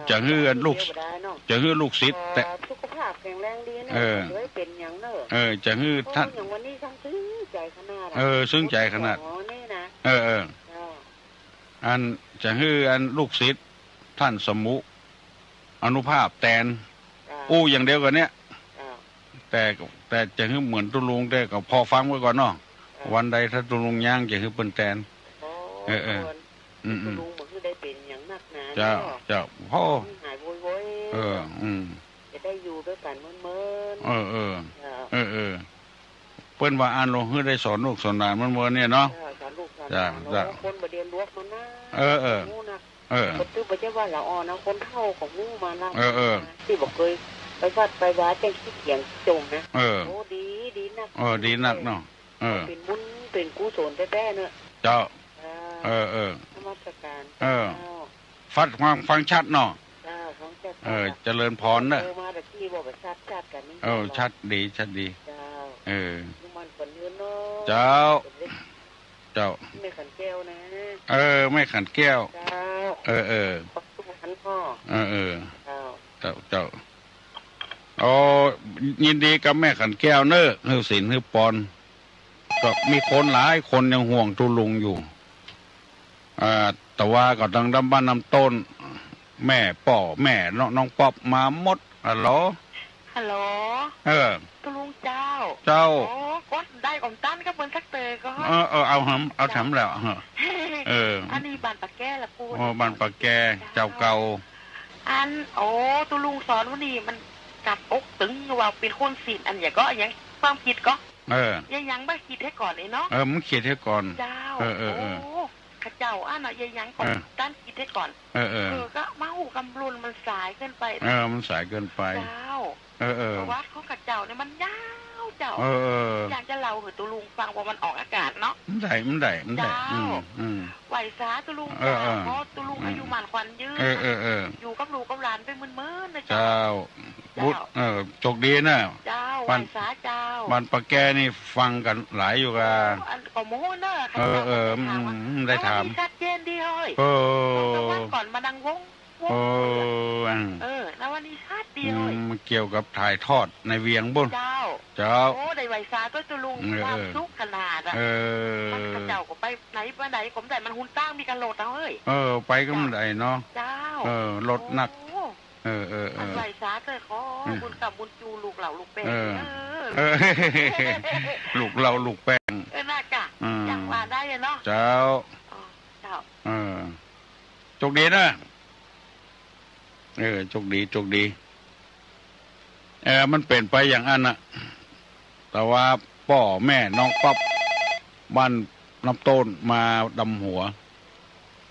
เจ้า จะหื้อลูก เดี๋ยวบ่ได้เนาะ จะหื้อลูกศิษย์ แต่ ขอสุขภาพแข็งแรงดีเนาะ เออ บ่ได้เป๋นหยังเนาะ เออ จะหื้อ โอ้ ท่าน อย่างวันนี้ช่างซึ้งใจ๋ขนาดอะ เออ ซึ้งใจ๋ขนาด อ๋อ นี่นะ เออ เออ เจ้า อันจะหื้ออันลูกศิษย์ท่านสมุอานุภาพแตน เจ้า อู้อย่างเดียวกั๋นเนี่ย เจ้า แต่ แต่จะหื้อเหมือนตุ๊ลุง แต่ก็ผ่อฟังไว้ก่อนเนาะ เจ้า วันใดถ้าตุ๊ลุงย่างจะหื้อเปิ้นแตน โอ้ เออ เออ อืม ตุ๊ลุงบ่หื้อได้เป๋นหยังนักหนา เจ้า เนาะ เจ้า โอ้ หายโวยๆ เออ อืม จะได้อยู่ด้วยกั๋นเมินๆ เออ เออ เจ้า เออ เออ เปิ้นว่าอั้นลอ หื้อได้สอนลูกสอนหลานมันเมินเนี่ยเนาะ เออ สอนลูกสอนหลาน เจ้า เนาะ เจ้า คนบ่เดียวลวกมันนะ เออ เออ ฮู้นะ เออ บ่ใจ้ว่าละอ่อนนะ คนเฒ่าก็ฮู้มานะ เออ เออ ตี้บ่เกยไปวัดไปวา แจ้งขี้เกียจจมนะ เออ โอ้ ดี ดีนัก เออ ดีนักเนาะ เออ เป๋นบุญเป๋นกุศลแต๊ๆ เนาะ เจ้า เจ้า เออ เออ นมัสการ เออ เจ้า ฟัง ฟัง ฟังชัดเนาะ เจ้า ฟังชัด เออ เจ้า เจริญพรเนาะ เออ มาตะกี้บอกว่าชัด ชัดกั๋นนี่ เออ เจ้า ชัดดี ชัดดี เจ้า เออ อายุมั่นขวัญยืนเนาะ เจ้า เจ้า แม่ขันแก้วนะ เออ แม่ขันแก้ว เจ้า เออ เออ ขอบคุณเนาะ เออ เออ เจ้า เจ้า เจ้า โอ้ ยินดีกับแม่ขันแก้วเนาะ หื้อศีลหื้อปอน ก็มีคนหลายคนยังห่วงตุ๊ลุงอยู่ อ่า แต่ว่าก็ตังดำบ้านดำต้น แม่ป้อแม่น้อง น้องป๊อปมาหมด ฮัลโหล ฮัลโหล เออ ตุ๊ลุงเจ้า เจ้า โอ้ กดได้ก่อมตันกับเปิ้นสักเตอก่อน เออ เออ เอาหำ เอาถามแล้ว เออ เออ อันนี้บ้านปะแกละกู โอ้ บ้านปะแก เจ้า เจ้าเก่า อัน โอ้ ตุ๊ลุงสอนวันนี้มันกับอกตึงว่าเป๋นคนศีลอันหยังก็ หยังความคิดก็ เออ เยียะหยังบ่คิดหื้อก่อนเอ้ยเนาะ เออ มันคิดหื้อก่อน เจ้า เออ เออ เออ โอ้ ข้าเจ้าอันเนาะ เยียะหยังก็ เออ ตันคิดหื้อก่อน เออ เออ เออ ก็มาฮู้กำลุ่นมันสายเกินไป เออ มันสายเกินไป เจ้า เออ เออ ประวัติของข้าเจ้าเนี่ยมันยาวเจ้า เออ เออ อยากจะเล่าหื้อตุ๊ลุงฟังว่ามันออกอากาศเนาะ บ่ได้ บ่ได้ บ่ได้ เจ้า อืม อืม ไหว้สาตุ๊ลุง เออ เจ้า เออ ขอตุ๊ลุง อืม อายุมั่นขวัญยืน เออ เออ เออ อยู่กับลูกกับหลานไปเมินๆ นะเจ้า เจ้า บุตร เจ้า เออ โชคดีนะ เจ้า บ้าน ไหว้สาเจ้า บ้านปะแกนี่ฟังกั๋นหลายอยู่กะ โอ้ อันก็โม้เนาะ เออ เออ ข้าเจ้าก็ถามว่า อืม อืม ได้ถาม เอาวันนี้ชัดเจนดีเฮ้ย เออ สองสามวันก่อนมานั่งวง วง เออ เออ อัน เออ นะวันนี้ชัดดีเฮ้ย อืม มันเกี่ยวกับถ่ายทอดในเวียงบุญ เจ้า เจ้า โอ้ ได้ไหว้สาตุ๊ลุง เออ ความสุขขนาดอะ เออ มันข้าเจ้าก็ไปไหนมาไหนก็บ่ได้ มันหนตางมีกะรถเอาเฮ้ย เออ ไปก็บ่ได้เนาะ เจ้า เออ รถหนัก โอ้ เออ เออ เออ อันไหว้สาเจ้าขอ เออ บุญกำบุญจูลูกเหล่าลูกแป้ง เออ เออ เออ ลูกเหล่าลูกแป้ง เออ น่าจะ อืม อย่างว่าได้อะเนาะ เจ้า อ๋อ เจ้า เออ โชคดีนะ เออ โชคดี โชคดี เออ มันเป๋นไปอย่างอั้นน่ะ แต่ว่าป้อแม่น้องป๊อป บ้านน้ำต้นมาดำหัว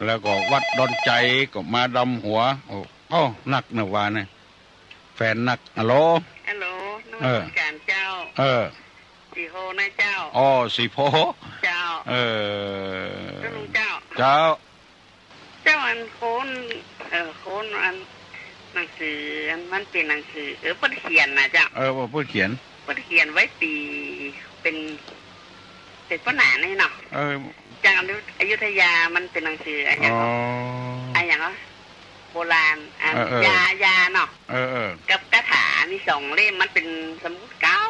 แล้วก็วัดดอนไจก็มาดำหัว โอ้ โอ้ นักเนาะว่าเนี่ย แฟนนัก ฮัลโหล ฮัลโหล นมัสการเจ้า เออ สีโพนะเจ้า อ๋อ สีโพ เจ้า เออ เจ้าลุงเจ้า เจ้า เจ้าอันโคน เอ่อ โคนอันหนังสือ อันมันเป๋นหนังสือ เออ เปิ้นเขียนน่ะเจ้า เออ เปิ้นเขียน เปิ้นเขียนไว้ปี๋ เป๋น เป๋นป้อหนานี่เนาะ เออ จากอยุธยา มันเป๋นหนังสืออะหยัง อ๋อ อะหยังวะ โบราณ อัน เออ เออ ยา ยาเนาะ เออ เออ กับคาถา มีสองเล่ม มันเป๋นสมุดเก่า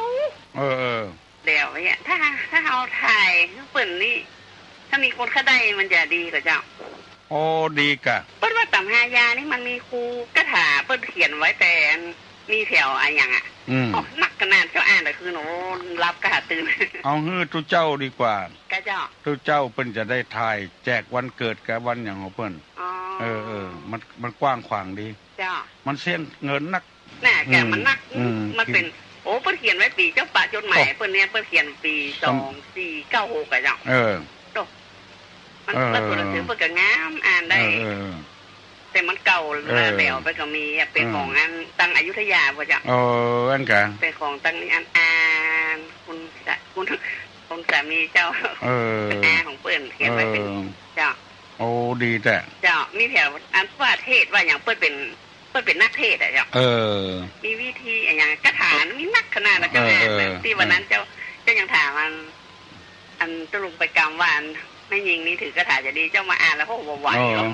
เออ เออ แล้วเนี่ย ถ้า ถ้าเฮาถ่ายหื้อเปิ้นนี่ ถ้ามีคนเขาได้มันจะดีก่อเจ้า โอ้ ดีก่ะ เปิ้นว่าต๋ำฮายานี่มันมีคูคาถาเปิ้นเขียนไว้แต่อันมีแถวอะหยังอะ อืม โอ้ นักขนาดเจ้าอ่านแต่คืน โอ้ หลับก่าตื่น เอาหื้อตุ๊เจ้าดีกว่า ก่ะเจ้า ตุ๊เจ้าเปิ้นจะได้ถ่ายแจกวันเกิดกับวันหยังของเปิ้น อ๋อ เออ เออ มัน มันกว้างขวางดี เจ้า มันเสี้ยงเงินนัก น่ะ อืม แกมันนัก อืม มันเป๋น โอ้ เปิ้นเขียนไว้ปี๋ เจ้าปะจดหมาย โอ้ เปิ้นเนี่ย เปิ้นเขียนปี๋ สองสี่เก้าหก อะเจ้า เออ โอ้ มัน เออ แล้วตั๋วหนังสือเปิ้นก็งาม อ่านได้ เออ เออ แต่มันเก่า เออ แล้วไปก็มีอะ เป๋น เออ ของอันตังอยุธยาบ่เจ้า เออ อันกะ เป๋นของตังนี้อัน อ่าน คุณสา- คุณ คุณสามีเจ้า เออ อาของเปิ้นเขียนไว้เป๋น เออ เจ้า โอ้ ดีแต๊ เจ้า มีแถวอันว่าเทศน์ว่าหยัง เปิ้นเป๋น เปิ้นเป๋นนักเทศน์อะเจ้า เออ มีวิธีอะหยัง กะถามีนักขนาดนั้น เจ้า เออ อ่านนะ เออ ตี้วันนั้นเจ้า เจ้ายังถามอัน อันตุ๊ลุงไปกำว่าอันแม่ญิงนี่ถือกะถาจะดี เจ้ามาอ่านแล้ว โอ้ บ่ไหว อ๋อ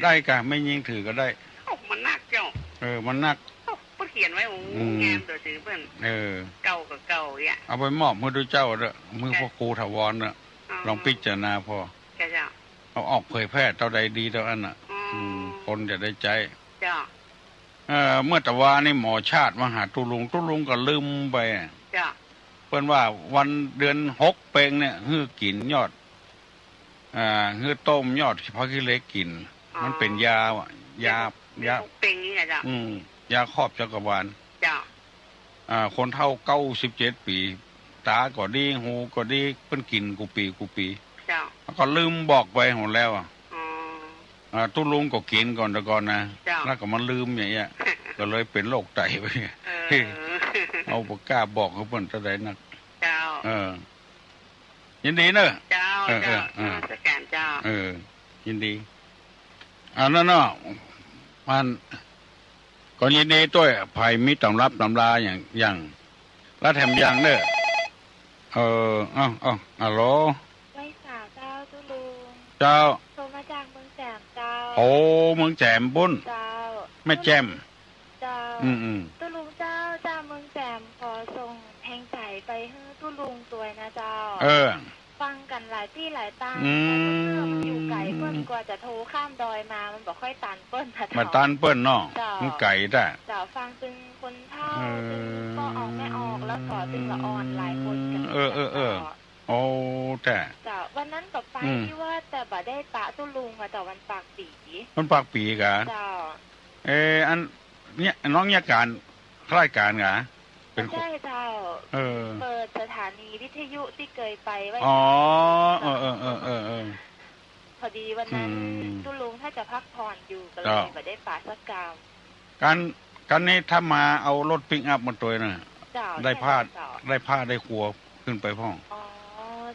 ได้กะ แม่ญิงถือก็ได้ โอ้ มันนักเจ้า เออ มันนัก โอ้ เปิ้นเขียนไว้ โอ้ อืม งามตั๋วหนังสือเปิ้น เออ เก่าก็เก่าเยียะ เอาไปมอบหื้อตุ๊เจ้าเต๊อะ หื้อ เจ้า พระครูถาวรเต๊อะ อ๋อ ลองพิจารณาผ่อ เจ้า เจ้า เอาออกเผยแพร่เต้าใดดีเต้าอั้นน่ะ อืม อืม คนจะได้ใจ๊ เจ้า เอ่อ เมื่อตะวานี่หมอชาติมาหาตุ๊ลุง ตุ๊ลุงก็ลืมไป เจ้า เปิ้นว่าวันเดือนหกเปงเนี่ย หื้อกิ๋นยอด อ่า หื้อต้มยอดผักขี้เหล็กกิ๋น อ๋อ มันเป๋นยาอะ ยา เดือนหก ยา เดือนหกเปงนี่นะเจ้า อืม ยาครอบจักรวาล เจ้า อ่า คนเฒ่าเก้าสิบเจ็ดปี๋ ต๋าก็ดี หูก็ดี เปิ้นกิ๋นกู้ปี๋กู้ปี๋ เจ้า แล้วก็ลืมบอกไปหมดแล้วอะ อ๋อ อ่า ตุ๊ลุงก็กิ๋นก่อนแต่ก่อนนะ เจ้า แล้วก็มาลืมอย่างเงี้ย ก็เลยเป๋นโรคไตไป เออ เอาบ่กล้าบอกหื้อเปิ้นเต้าใดนัก เจ้า เออ ยินดีเนอะ เจ้า เออ เจ้า เออ เออ นมัสการเจ้า เออ ยินดี อันนั้นเนาะ มัน ก็ยินดีตวย ใผมีต๋ำรับต๋ำราอย่าง อย่าง แล้วแถมอย่างเนอะ เออ เอ้า เอ้า ฮัลโหล ไหว้สาเจ้าตุ๊ลุง เจ้า โทรมาจากเมืองแจ่มเจ้า โอ้ เมืองแจ่มปุ้น เจ้า แม่แจ่ม เจ้า อืม อืม ตุ๊ลุงเจ้า จากเมืองแจ่มขอส่งแฮงใจ๋ไปหื้อตุ๊ลุงตวยนะเจ้า เออ ฟังกั๋นหลายตี้หลายตาง อืม แต่เมื่อมันอยู่ไก๋เปิ้น กว่าจะโทรข้ามดอยมา มันบ่ค่อยตันเปิ้นนะเจ้า บ่ตันเปิ้นเนาะ เจ้า มันไก๋แต๊ เจ้า ฟังตึงคนเฒ่า เออ ตึงป้อออกแม่ออก แล้วก็ตึงละอ่อนหลายคนกั๋น เออ เออ เออ เจ้า โอ้ แต๊ เจ้า วันนั้นก็ไป อืม ตี้วัด แต่บ่ได้ปะตุ๊ลุงอะเจ้า วันปากปี๋ วันปากปี๋กะ เจ้า เออ อัน เนี่ย น้องเยียะก๋าน รายก๋านกะ เป๋น ใจ้เจ้า เออ เปิดสถานีวิทยุตี้เกยไปไว้ อ๋อ เออ เออ พอดีวันนั้น อืม ตุ๊ลุงถ้าจะพักผ่อนอยู่ ก็เลย เจ้า บ่ได้ปะสักกำ กั๋น กั๋นนี้ถ้ามาเอารถปิกอัพมาตวยน่ะ เจ้า ได้ผ้า ใจ้เจ้า ได้ผ้าได้ครัวขึ้นไปพ่อง อ๋อ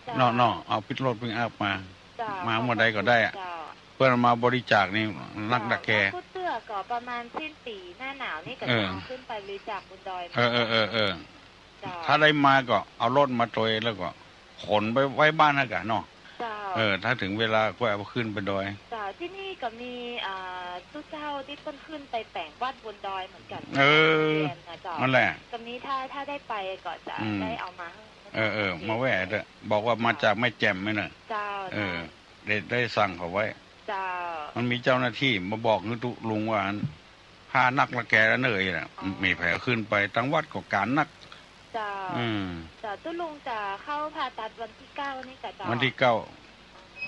เจ้า เนาะ เนาะ เอารถปิกอัพมา เจ้า มาเมื่อใดก็ได้อะ เจ้า เปิ้นเอามาบริจาคนี่นัก เจ้า ดาแก แล้วกู้เตื้อก็ประมาณสิ้นปี๋ หน้าหนาวนี่ก็ เออ จะเอาขึ้นไปบริจาคบนดอย เออ เออ เออ เออ เจ้า ถ้าได้มาก็เอารถมาตวยแล้วก็ขนไปไว้บ้านหั้นกะเนาะ เจ้า เออ ถ้าเถิงเวลาก็เอาขึ้นไปดอย เจ้า ตี้นี่ก็มี อ่า ตุ๊เจ้าตี้เปิ้นขึ้นไปแป๋งวัดบนดอยเหมือนกั๋น เออ เรียนนะเจ้า นั่นแหละ ก็มี ถ้า ถ้าได้ไปก็จะ อืม ได้เอามา เออ เออ มาแว่เต๊อะ บอกว่ามาจากแม่แจ่มนี่เน่อ เจ้า เออ เจ้า ได้ ได้สั่งเขาไว้ เจ้า มันมีเจ้าหน้าตี้มาบอกหื้อตุ๊ลุงว่าอัน ผ้านักดาแกแล้วเน่อน่ะ อ๋อ มีแผลขึ้นไป ตังวัดก็ก๋านนัก เจ้า อืม เจ้า ตุ๊ลุงจะเข้าผ่าตัดวันตี้เก้านี่กะเจ้า วันตี้เก้า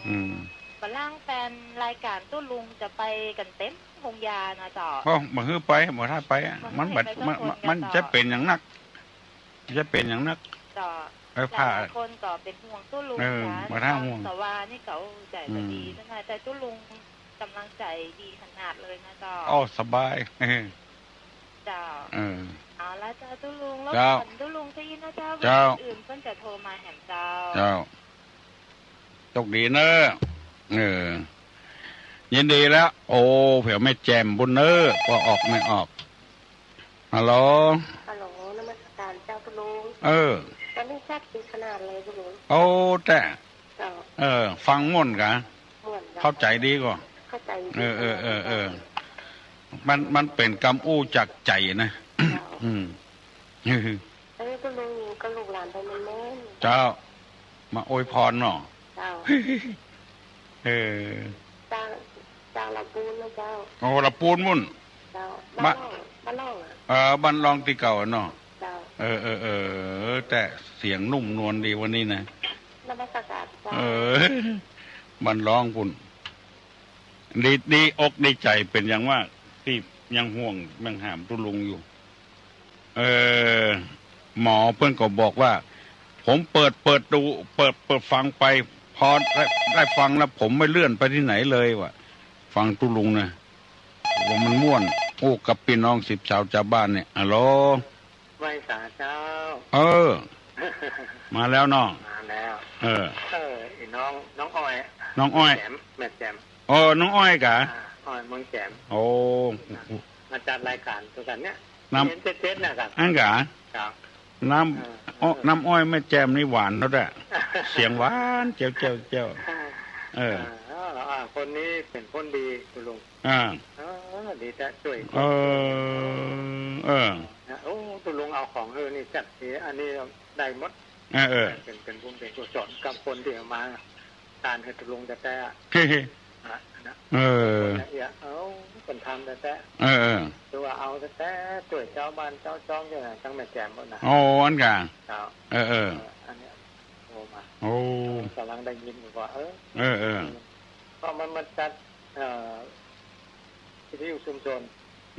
อืม บ่าล่างแฟนรายก๋านตุ๊ลุงจะไปกั๋นเต็มโฮงยานะเจ้า โอ้ บ่หื้อไป บ่ถ้าไปอะ บ่หื้อ มันบ่ ไปสัก มัน คน มัน กะ มัน เจ้า จะเป๋นอย่างนัก จะเป๋นอย่างนัก เจ้า เออ หลายๆ ผ้า คนก็เป๋นห่วงตุ๊ลุง เออ นะ มาทางห่วง ตางสวานี่ก็ โอ้ ใจ๋ก็ดี อืม นะ แต่ตุ๊ลุงก๋ำลังใจ๋ดีขนาดเลยนะเจ้า โอ้ สบาย เจ้า เออ เอาละเจ้าตุ๊ลุง รบ เจ้า กวนตุ๊ลุงซะอี้นะเจ้า เจ้า วันอื่นเปิ้นจะโทรมาแหมเจ้า เจ้า โชคดีเน่อ เออ ยินดีแล้ว โอ้ แผวแม่แจ่มปุ้นเน่อ ป้อออกแม่ออก ฮัลโหล ฮัลโหล นมัสก๋านเจ้าตุ๊ลุง เออ ตอนนี้ชัดดีขนาดเลยตุ๊ลุง โอ้ แต๊ เจ้า เออ ฟังม่วนกะ ม่วนเจ้า เข้าใจ๋ดีก่อ เข้าใจ๋ดี เออ เออ เออ เออ มัน มันเป๋นกำอู้จากใจ๋นะ เจ้า อืม เออ ตุ๊ลุงก็ลูกหลานไปแม่นๆ เจ้า มาอวยพรเนาะ เจ้า เออ จาก จากละปูนนะเจ้า โอ้ ละปูนปุ้น เจ้า บ้าน บ้านร่อง บ้านร่องอะ เออ บ้านร่องตี้เก่าอะเนาะ เจ้า เออ เออ เออ แต๊เสียงนุ่มนวลดีวันนี้นะ นมัสก๋านเจ้า เออ บ้านร่องปุ้น ดี ดีอกดีใจ๋เป๋นอย่างมาก ตี้ ยังห่วงยังห้ามตุ๊ลุงอยู่ เออ หมอเปิ้นก็บอกว่า ผมเปิด เปิดดู เปิด เปิดฟังไป พอได้ ได้ฟังแล้ว ผมไม่เลื่อนไปที่ไหนเลยว่ะ ฟังตุ๊ลุงนะ ว่ามันม่วน อู้กับปี้น้องสิบสาวจาวบ้านเนี่ย ฮัลโหล ไหว้สาเจ้า เออ มาแล้วเนาะ มาแล้ว เออ เออ ไอ้น้อง น้องอ้อย น้องอ้อย แจ่ม แม่แจ่ม เออ น้องอ้อยกะ อ่า อ้อยเมืองแจ่ม โอ้ มาจัดรายก๋านตวยกั๋นเนี่ย น้ำ เห็นเจ๊ดๆ น่ะครับ อั้นกะ ครับ น้ำ เออ อ้อ เออ น้ำอ้อยแม่แจ่มนี่หวานเนาะแต๊ เสียงหวาน แจ้ว แจ้ว แจ้ว เออ เออ อ่า คนนี้เป๋นคนดี ตุ๊ลุง อ่า เออ ดีแต๊ จ้วย เออ เออ นะ โอ้ ตุ๊ลุงเอาของหื้อนี่จัดดี อันนี้ได้หมด เออ เออ เป๋น เป๋นบุญเป๋นกุศลกับคนตี้เอามา ตานหื้อตุ๊ลุงแต๊ๆ อะ นะ นะ เออ คนละเอียด เอ้า เปิ้นทำแต๊ๆ เออ เออ คือว่าเอาแต๊ๆ จ้วยจาวบ้านจาวจอง จั่งไหน ตังแม่แจ่มหมดนะ โอ้ อั้นกะ ครับ เออ เออ เออ อันเนี้ยโทรมา โอ้ ก๋ำลังได้ยินอยู่ว่า เออ เออ เออ เพราะมันมาจัด เอ่อ วิทยุชุมชน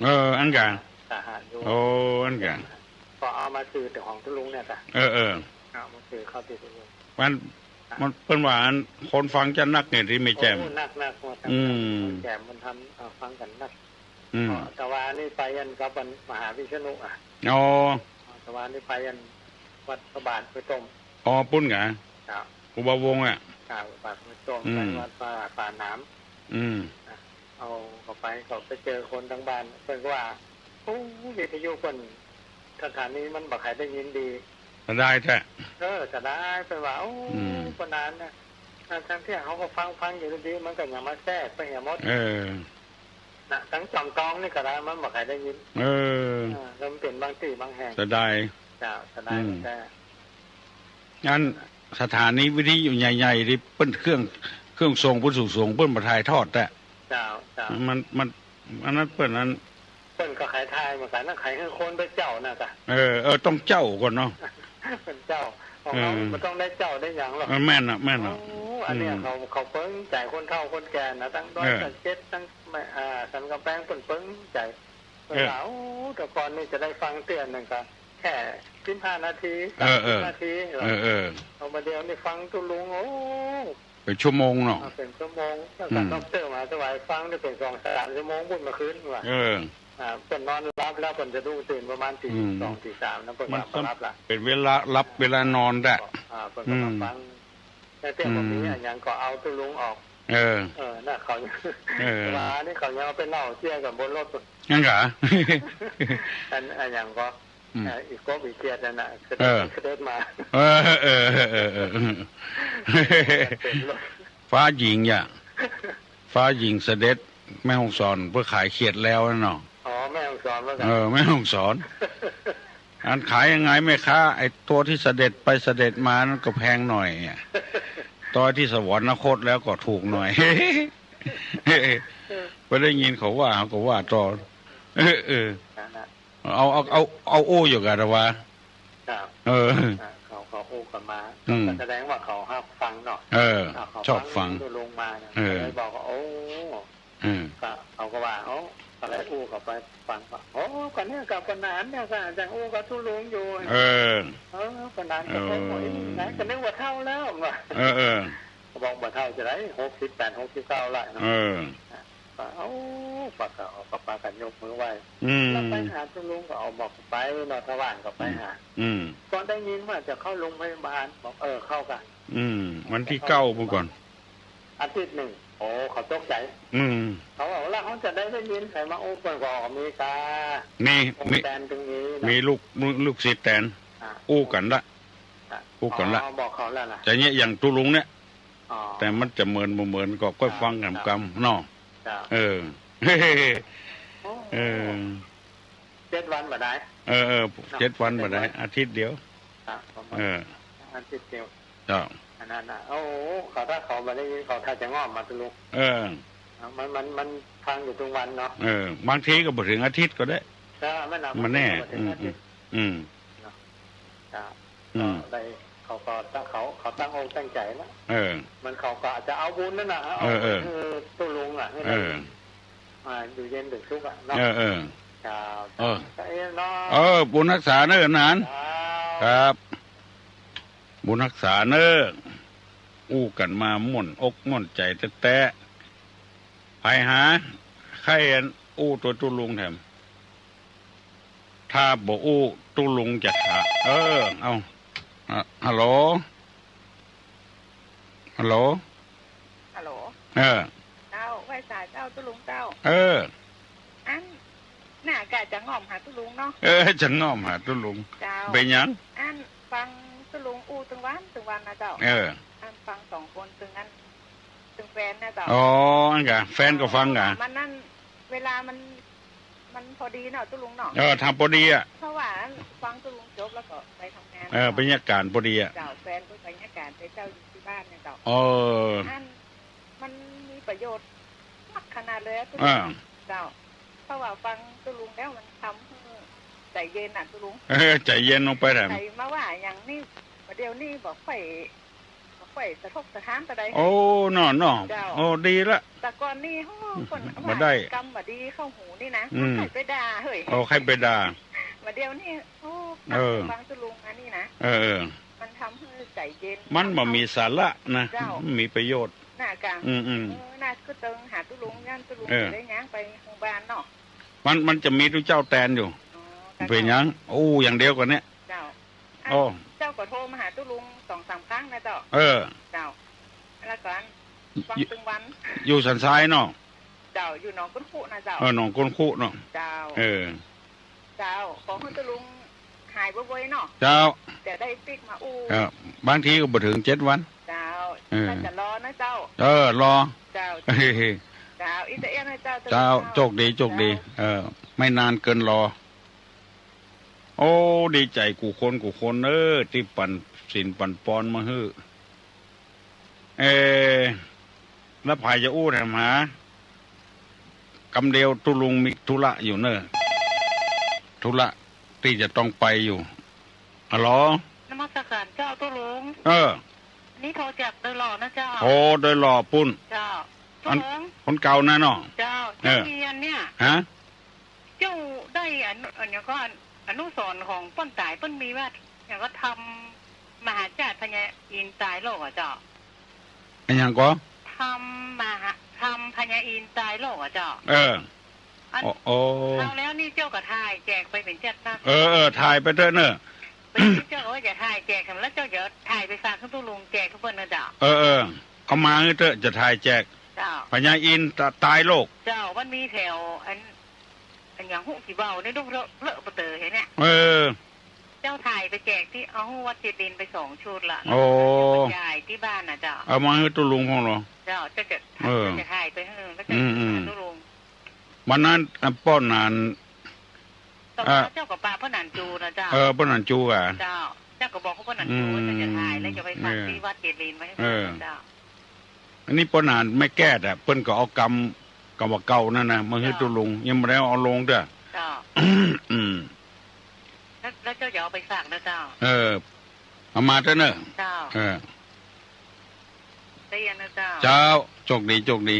เออ อั้นกะ สหะอยู่ โอ้ อั้นกะ ก็เอามาสื่อแต่ของตุ๊ลุงเนี่ยกะ เออ เออ เอามาสื่อเข้าตี้ตุ๊ลุง มัน มันเปิ้นว่าอันคนฟังจะนักเนี่ยตี้แม่แจ่ม โอ้ นัก นัก นัก อืม แม่แจ่มมันทำ เอ่อ ฟังกั๋นนัก อืม ก็ตะวานี้ไปอันกับอันมหาวิษณุอะ อ๋อ ตะวานี้ไปอันวัดพระบาทห้วยต้ม อ๋อ ปุ้นกะ ครับ ครูบาวงศ์อะ ครับ วัดพระบาทห้วยต้ม อืม ไปวัดป่า ป่าหนาม อืม นะ เอาเข้าไป ก็ไปเจอคนตังบ้าน เปิ้นก็ว่า โอ้ วิทยุเปิ้น สถานีมันบ่ใค่ได้ยินดี เสียดายแต๊ เออ เสียดาย เปิ้นว่า โอ้ อืม ปานนั้นนะ อ่า ตังตี้เฮาก็ฟัง ฟังอยู่ดีๆ มันก็ยังมาแทรกไปเหียหมด เออ นะ ตังจอมตองนี่ก็ได้ มันบ่ใค่ได้ยิน เออ อ่า แล้วมันเป๋นบางตี้บางแห่ง เสียดาย เจ้า เสียดาย อืม แต๊ อันสถานีวิทยุใหญ่ๆ ตี้เปิ้นเครื่อง เครื่องส่งเปิ้นสูงๆ เปิ้นบ่ถ่ายทอดแต๊ เจ้า เจ้า มัน มัน อันนั้นเปิ้นอัน เปิ้นก็ใค่ถ่ายเหมือนกั๋นนะ ใค่หื้อคนไปเจ้าน่ะกะ เออ เออ ต้องเจ้าก่อนเนาะ เปิ้นเจ้า ของเฮา เออ บ่ต้องได้เจ้าได้หยังหรอก เออ แม่นน่ะ แม่นน่ะ โอ้ อันเนี้ย อืม เขา เขาเปิงใจ๋ คนเฒ่าคนแก่นะ ตังดอย เออ สะเก็ด ตัง อ่า สันก๋ำแปง เปิ้นเปิงใจ๋ เปิ้น เออ ว่า โอ้ แต่ก่อนนี่จะได้ฟังเตื้อนึ่งก็แค่สิบห้านาที เออ เออ สามสิบนาที เออ เออ เอามาเดี๋ยวนี้ฟังตุ๊ลุง โอ้ เป๋นชั่วโมงเนาะ อ่า เป๋นชั่วโมง แล้วก็ อืม ด็อกเตอร์มหาสวัยฟังนี่เป๋นสองสามชั่วโมง ปุ้นเมื่อคืนว่ะ เออ อ่า เปิ้นนอนหลับแล้ว เปิ้นสะดุ้งตื่นประมาณตี อืม สองตีสามนะ เปิ้น มัน ก็หลับละ เป๋นเวลาหลับเวลานอนแต๊ อ่า เปิ้นก็มา อืม ฟัง แต่เตี้ยบ่มี อืม อะหยังก็เอาตุ๊ลุงออก เออ เออ น่ะ เขา เออ ว่านี่เขายังเอาไปเล่าเตี้ยกั๋นบนรถ อั้นกะ อัน อะหยังก็ อืม เอ่อ อีกบอีเกียรตินั่นน่ะ เสด็จ เออ เสด็จมา เออ เออ เออ เออ เออ เออ เต็มรถ ฟ้าหญิงอย่า ฟ้าหญิงเสด็จ แม่ฮ่องสอน เปิ้นขายเขียดแล้วนั่นเนาะ อ๋อ แม่ฮ่องสอนเหมือนกั๋น เออ แม่ฮ่องสอน อันขายยังไงแม่ค้า ไอ้ตัวตี้เสด็จไปเสด็จมานั่นก็แพงหน่อยอะ ตัวตี้สวรรคตแล้วก็ถูกหน่อย เออ ไปได้ยินเขาว่า เขาก็ว่าต่อ เออ เออ นั่นน่ะ เอา เอา เอา เอาอู้อยู่กะตะวา ครับ เออ อ่ะ เขา เขาอู้กั๋นมา อืม ก็แสดงว่าเขาฮับฟังเนาะ เออ อ่ะ เขา ชอบฟัง ตุ๊ลุงมาเนี่ย เออ ก็เลยบอกว่า โอ้ เออ ก็เขาก็ว่า โอ้ ก็เลยอู้เข้าไปฟังว่า โอ้ ก็เนี่ย ก็ปานนั้นเนี่ย ก็ยังอู้กับตุ๊ลุงอยู่ เออ เออ ปานนั้นก็ เออ โอ้ย ไหนก็นึกว่าเฒ่าแล้วว่ะ เออ เออ ก็บอกบ่าเฒ่าจะได้ หกสิบแปด หกสิบเก้าแล้วเนาะ เออ อ่ะ ก็ โอ้ ปะก็ ก็ปากั๋นยกมือไหว้ อืม แล้วไปหาตุ๊ลุงก็เอาบอกไปเนาะ ถ้าว่างก็ไปหา อืม ก็ได้ยินว่าจะเข้าโรงพยาบาล บอก เออ เข้ากั๋น อืม วันตี้เก้าเมื่อก่อน อาทิตย์นึ่ง โอ้ เขาตกใจ๋ อืม เขาบอก แล้วเขาจะได้ ได้ยินใผมาอู้ เปิ้นก็ออกอเมริกา มี มี แตนตรงนี้เนาะ มีลูก ลูก ลูกศิษย์แตน อ่ะ อู้กั๋นละ อ่ะ อู้กั๋นละ อ๋อ บอกเขาแล้วนะ จะเนี่ยอย่างตุ๊ลุงเนี่ย อ๋อ แต่มันจะเหมือนบ่เหมือนก็ค่อยฟังกั๋นกำเนาะ จ้ะ เออ โอ้ เออ เจ็ดวันบ่ได้ เออ เออ เนาะ เจ็ดวันบ่ได้ เจ็ดวัน อาทิตย์เดียว ครับ ประมาณ เออ อาทิตย์เดียว เจ้า อันนั้นน่ะ โอ้โห เขาถ้าเขาบ่ได้ยิน เขาถ้าจะง่อมมาตุ๊ลุง เออ มัน มัน มันฟังอยู่ทุกวันเนาะ เออ บางทีก็บ่เถิงอาทิตย์ก็ได้ จ้ะ มันน่ะ บ่แน่ บ่เถิงอาทิตย์ อืม อืม อืม เนาะ จ้ะ อืม ก็ได้ เขาก็ตั้ง เขา เขาตั้งอกตั้งใจ๋นะ เออ มันเขาก็อาจจะเอาบุญนั่นน่ะ เอา เออ เออ คือตุ๊ลุงอ่ะ เออ เอ มาอยู่เย็นเป็นสุขอะเนาะ เออ เออ ครับ เออ ก็เองเนาะ เออ บุญฮักษาเน่อหนาน ครับ ครับ บุญฮักษาเน่อ อู้กั๋นมาม่วนอกม่วนใจ๋แต๊ๆ ไปหา ใค่อู้ตวยตุ๊ลุงแถม ถ้าบ่อู้ ตุ๊ลุงจะถาม เออ เอา อ่ะ ฮัลโหล ฮัลโหล ฮัลโหล เออ เจ้า ไหว้สาเจ้า ตุ๊ลุงเจ้า เออ อัน น่ากะจะง่อมหาตุ๊ลุงเนาะ เออ จะง่อมหาตุ๊ลุง เจ้า เป๋นหยัง อัน ฟังตุ๊ลุงอู้ตึงวันตึงวันนะเจ้า เออ อันฟังสองคนตึงอัน ตึงแฟนนะเจ้า อ๋อ อันกะ แฟนก็ฟังกะ มันนั่น เวลามัน มันพอดีเนาะตุ๊ลุงเนาะ เออ ทำพอดีอะ เพราะว่าฟังตุ๊ลุงจบแล้วก็ไปทำงาน เออ บรรยากาศพอดีอะ เจ้า แฟนก็บรรยากาศไปเจ้าอยู่ตี้บ้านเนี่ยเจ้า เออ อัน มันมีประโยชน์มากขนาดเลยอะตุ๊ลุง อ่า เจ้า เพราะว่าฟังตุ๊ลุงแล้วมันทำหื้อใจ๋เย็นน่ะตุ๊ลุง เออ ใจ๋เย็นลงไปแถม ใผมาว่าหยังนี่ บ่าเดี่ยวนี้บ่ค่อย บ่ค่อยสะทกสะท้านเต้าใด โอ้ เนาะ เนาะ เจ้า โอ้ ดีละ แต่ก่อนนี่ โอ้ คน บ่ได้ ว่ากำบ่ดีเข้าหูนี่นะ อืม ใค่ไปด่า เฮ้ย โอ้ ใค่ไปด่า บ่าเดี่ยวนี้ โอ้ เออ ฟังตุ๊ลุงอันนี้นะ เออ เออ มันทำหื้อใจ๋เย็น มันบ่มีสาระนะ เจ้า มีประโยชน์ น่ากะ อืม อืม เออ น่าคือเติงหาตุ๊ลุง ย้านตุ๊ลุง เออ จะได้ย้างไปโฮงบาลเนาะ มัน มันจะมีตุ๊เจ้าแตนอยู่ อ๋อ เป๋นหยัง อู้อย่างเดียวกั๋นเนี่ย เจ้า โอ้ เจ้าก็โทรมาหาตุ๊ลุงสองสามครั้งนะเจ้า เออ เจ้า แล้วก็ฟังตึงวัน อยู่สันทรายเนาะ เจ้า อยู่หนองก้นคุนะเจ้า เออ หนองก้นคุเนาะ เจ้า เออ เจ้า ขอหื้อตุ๊ลุงหายบ่อยๆเนาะ เจ้า จะได้ปิ๊กมาอู้ เออ บางทีก็บ่เถิงเจ็ดวัน เจ้า เออ ก็จะรอนะเจ้า เออ รอ เจ้า เจ้า อีตาเอี้ยนนะเจ้า เจ้า เจ้า โจคดี โจคดี เจ้า เออ ไม่นานเกินรอ โอ้ ดีใจ๋กู้คนกู้คนเอ้อ ตี้ปั๋นศีลปั๋นปอนมาหื้อ เออ แล้วใผจะอู้แถมหา กำเดียวตุ๊ลุงมีธุระอยู่เน่อ ธุระตี้จะต้องไปอยู่ ฮัลโหล นมัสการเจ้าตุ๊ลุง เออ อันนี้โทรจากดอยหล่อนะเจ้า โอ้ ดอยหล่อปู๊น เจ้า ตุ๊ลุง คนเก่านะเนาะ เจ้า เออ เจ้าเฮียนเนี่ย ฮะ เจ้าได้อัน อันหยังก็อัน อนุสรณ์ของเปิ้นต๋าย เปิ้นมีว่าหยังก็ธรรมมหาราชพญาอินทร์ตายโลกอะเจ้า อะหยังก็ ธรรมมหา ธรรมพญาอินทร์ตายโลกอะเจ้า เออ อัน โอ้ โอ้ คราวแล้วนี่เจ้าก็ถ่ายแจกไปเป๋นจัดนะ เออ เออ ถ่ายไปเต๊อะเน่อ เป๋นเจ้าก็ว่าจะถ่ายแจก แล้วเจ้าจะถ่ายไปฝากตุ๊ลุงแจกหื้อเปิ้นนะเจ้า เออ เออ เอามาหื้อเต๊อะ จะถ่ายแจก เจ้า พญาอินทร์ตะ ตายโลก เจ้า มันมีแถวอัน อันหยังฮู้กี่เบาในดงเลอะเลอะปะเต๋อเหียเนี่ย เออ เจ้าถ่ายไปแจกตี้ เอาวัดเจดีย์ไปสองชุดละ โอ้ แล้วก็จะไปจ่ายตี้บ้านนะเจ้า เอามาหื้อตุ๊ลุงพ่องเหรอ เจ้า เจ้าจะ เออ เจ้าจะถ่ายไปหื้อ แล้วจะ อืม อืม หาตุ๊ลุง วันนั้น อ่ะ ป้อหนาน แต่ว่า อ่ะ เจ้าก็ปะป้อหนานจูนะเจ้า เออ ป้อหนานจูอะ เจ้า เจ้าก็บอกว่าป้อหนานจู อืม ว่าเจ้าจะถ่ายแล้วจะไปฝาก เออ ตี้วัดเจดีย์ไว้หื้อ เออ เจ้า อันนี้ป้อหนานแม่แก้ดอะ เปิ้นก็เอากำ กำบ่าเก่านั่นนะ มาหื้อตุ๊ลุง ยังบ่ได้เอาลงเต๊อะ เจ้า อืม แล้ว แล้วเจ้าจะเอาไปฝากนะเจ้า เออ เอามาเต๊อะเน่อ เจ้า เออ ได้ยินนะเจ้า เจ้า โจคดี โจคดี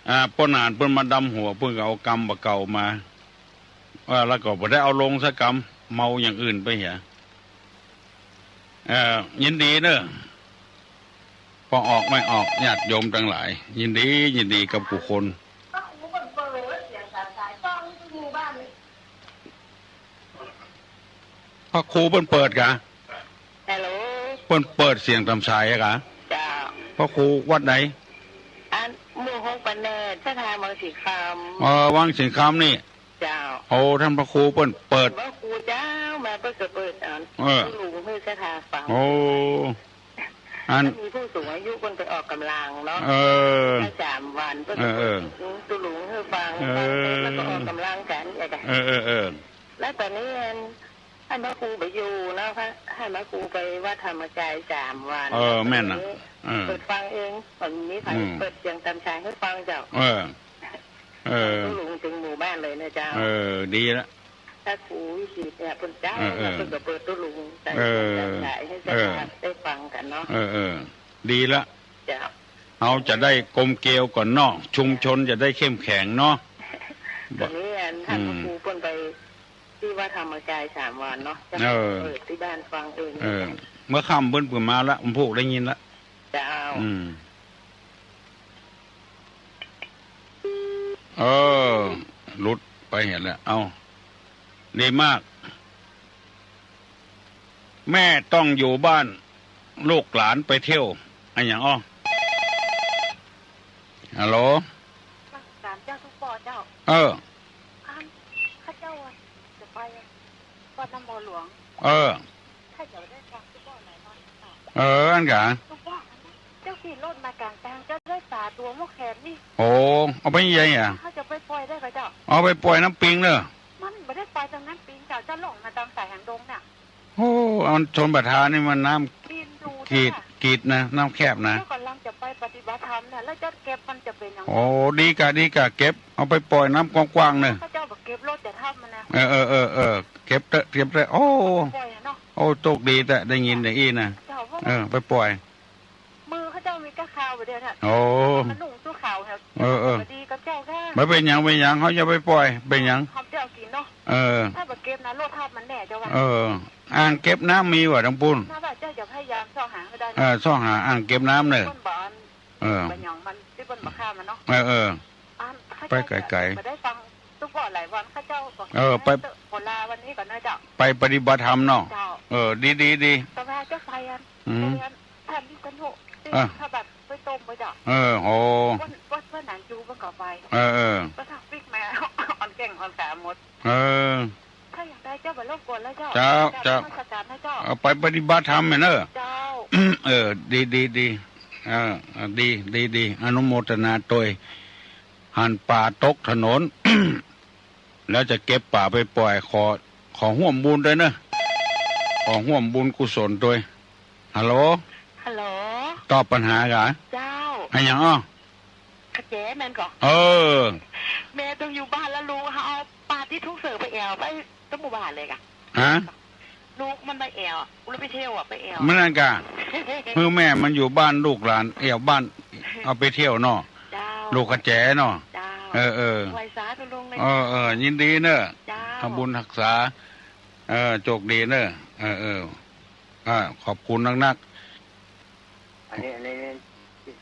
อ่า ป้อหนานเปิ้นมาดำหัว เปิ้นก็เอากำบ่าเก่ามา เออ แล้วก็บ่ได้เอาลงสักกำ เมาอย่างอื่นไปเหีย เอ่อ ยินดีเน่อ ป้อออกแม่ออก ญาติโยมตังหลาย ยินดี ยินดีกับกู้คน พระครูเปิ้นเปิดกา ฮัลโหล เปิ้นเปิดเสียงต๋ามสายอะกา เจ้า พระครูวัดไหน อัน หมู่หก บ้านแนด ศรัทธาวังสิงห์คำ เออ วังสิงห์คำนี่ เจ้า โอ้ ต้านพระครูเปิ้นเปิด พระครูเจ้า มาเปิ้นก็เปิด เออ ตุ๊ลุงหื้อศรัทธาฟัง โอ้ อัน มีผู้สูงอายุเปิ้นไปออกก๋ำลังเนาะ เออ ได้สามวัน เปิ้นก็เปิด เออ เออ ตุ๊ลุงหื้อฟัง เออ ฟังเสร็จแล้วก็ออกก๋ำลังกั๋น อย่างเงี้ย เออ เออ เออ แล้วต๋อนนี้อัน ต้านพระครูบ่อยู่เนาะ พระ ต้านพระครูไปวัดธรรมกายสามวัน เออ แม่นน่ะ เออ เปิดฟังเอง บ่มีใผ อืม เปิดเสียงต๋ามสายหื้อฟังเจ้า เออ เออ ตุ๊ลุงเต็มหมู่บ้านเลยนะเจ้า เออ ดีละ พระครูวิจิตรเนี่ย เปิ้นเจ้า เออ เออ เปิ้นก็เปิดตุ๊ลุงใส่ เออ เสียงต๋ามสายหื้อ เออ ได้ฟังกั๋นเนาะ เออ เออ ดีละ เจ้า เฮาจะได้กลมเกลียวก่อนเนาะ ชุมชนจะได้เข้มแข็งเนาะ ต๋อนนี้อัน อืม ท่านพระครูเปิ้นไปที่วัดธรรมกายสามวันเนาะ จะ เออ เปิดที่บ้านฟังเอง เออ เมื่อค่ำเปิ้น เปิ้นมาละ ผมพูกได้ยินละ เจ้า อืม เออ หลุดไปเหียแล้ว เอ้า ดีมาก แม่ต้องอยู่บ้าน ลูกหลานไปเที่ยว อะหยังอ้อ ฮัลโหล นมัสการเจ้าตุ๊ป้อเจ้า เออ อัน ข้าเจ้าจะไปวัดน้ำบ่อหลวง เออ ถ้าจะได้ฟังตุ๊ป้อหลายวันเจ้า เออ อันกะ ตุ๊ป้อ เจ้าขี่รถมากลางทาง เจ้าได้ป๋าตั๋วหม้อแขนนี่ โอ้ เอาไปยังไงอะ ข้าจะไปป่อยได้ก่อเจ้า เอาไปป่อยน้ำปิงเน่อ มันบ่ได้ไปตรงน้ำปิงเจ้า เจ้าล่องมาตามสายหางดงน่ะ โอ้ อันชลประทานนี่มันน้ำ ปีนดู กีด เจ้าค่ะ กีดนะ น้ำแคบนะ เจ้ากำลังจะไปปฏิบัติธรรมน่ะ แล้วเจ้าเก็บมันจะเป๋นหยัง โอ้ ดีกะ ดีกะ เก็บ เอาไปป่อยน้ำกว้างๆ เน่อ ข้าเจ้าบ่เก็บรถจะทับมันนะ เออ เออ เออ เออ เก็บเต๊อะ เก็บเต๊อะ โอ้ ป่อยอะเนาะ โอ้ โจคดีแต๊ ได้ยินอย่างอี้นะ เจ้า เพราะว่า เออ ไปป่อย มือข้าเจ้ามีก้าขาวบ่เดียวน่ะ โอ้ มันนุ่งสู้ขาวครับ เออ เออ บ่ดีกับเจ้าค่ะ บ่เป๋นหยัง เป๋นหยัง เฮาอย่าไปป่อย เป๋นหยัง เฮาเจ้ากิ๋นเนาะ เออ ถ้าบ่เก็บนะ รถทับมันแน่เจ้าว่า เออ อ่างเก็บน้ำมีบ่ตังปู๊น น่าว่าเจ้าจะพยายามซอกหาให้ได้นะ เออ ซอกหาอ่างเก็บน้ำเน่อ เปิ้นบ่ เออ บ่หยังมัน ตี้เปิ้นบ่ฆ่ามันเนาะ เออ เออ อัน ไปไก๋ๆ บ่ได้ฟังตุ๊ป้อหลายวัน ข้าเจ้าก็ เออ ไป ขอลาวันนี้ก่อนนะเจ้า ไปปฏิบัติธรรมเนาะ เจ้า เออ ดี ดี ดี แต่ว่าเจ้าไปอัน อืม ไปอัน ท่านวิษณุตี้ อ่ะ พระบาทห้วยต้มบ่เจ้า เออ โห วัน วัน วันนั้นอยู่เปิ้นก็ไป เออ เออ ก็ทักปิ๊กมา อ่อนแก่งอ่อนขาหมด เออ ถ้าอย่างใดเจ้าบ่รบกวนแล้วเจ้า เจ้า กราบ เจ้า นมัสการนะเจ้า เอาไปปฏิบัติธรรมเน่อ เจ้า เออ ดี ดี ดี เออ ดี ดี ดี อนุโมทนาตวย หันป๋าตกถนน แล้วจะเก็บป๋าไปป่อย ขอ ขอฮ่วมบุญตวยเน่อ ขอฮ่วมบุญกุศลตวย ฮัลโหล ฮัลโหล ตอบปัญหากะ เจ้า อะหยังอ้อ ขะแจ๋แม่นก่อ เออ แม่ต้องอยู่บ้านแล้วลูก เอาป๋าตี้ทุกข์เสิร์ฟไปแอ่วไปตั้งหมู่บ้านเลยกะ ฮะ ลูกมันไปแอ่วอะ ลูกไปเที่ยวอะ ไปแอ่ว มันนั่นกะ คือแม่มันอยู่บ้านลูกหลานแอ่วบ้าน เอาไปเที่ยวเนาะ เจ้า ลูกขะแจ๋เนาะ เจ้า เออ เออ ไหว้สาตุ๊ลุงเลย เออ เออ ยินดีเน่อ เจ้า เอาบุญฮักษา เออ โจคดีเน่อ เออ เออ อ่า ขอบคุณนักๆ อันนี้ อันนี้ นี่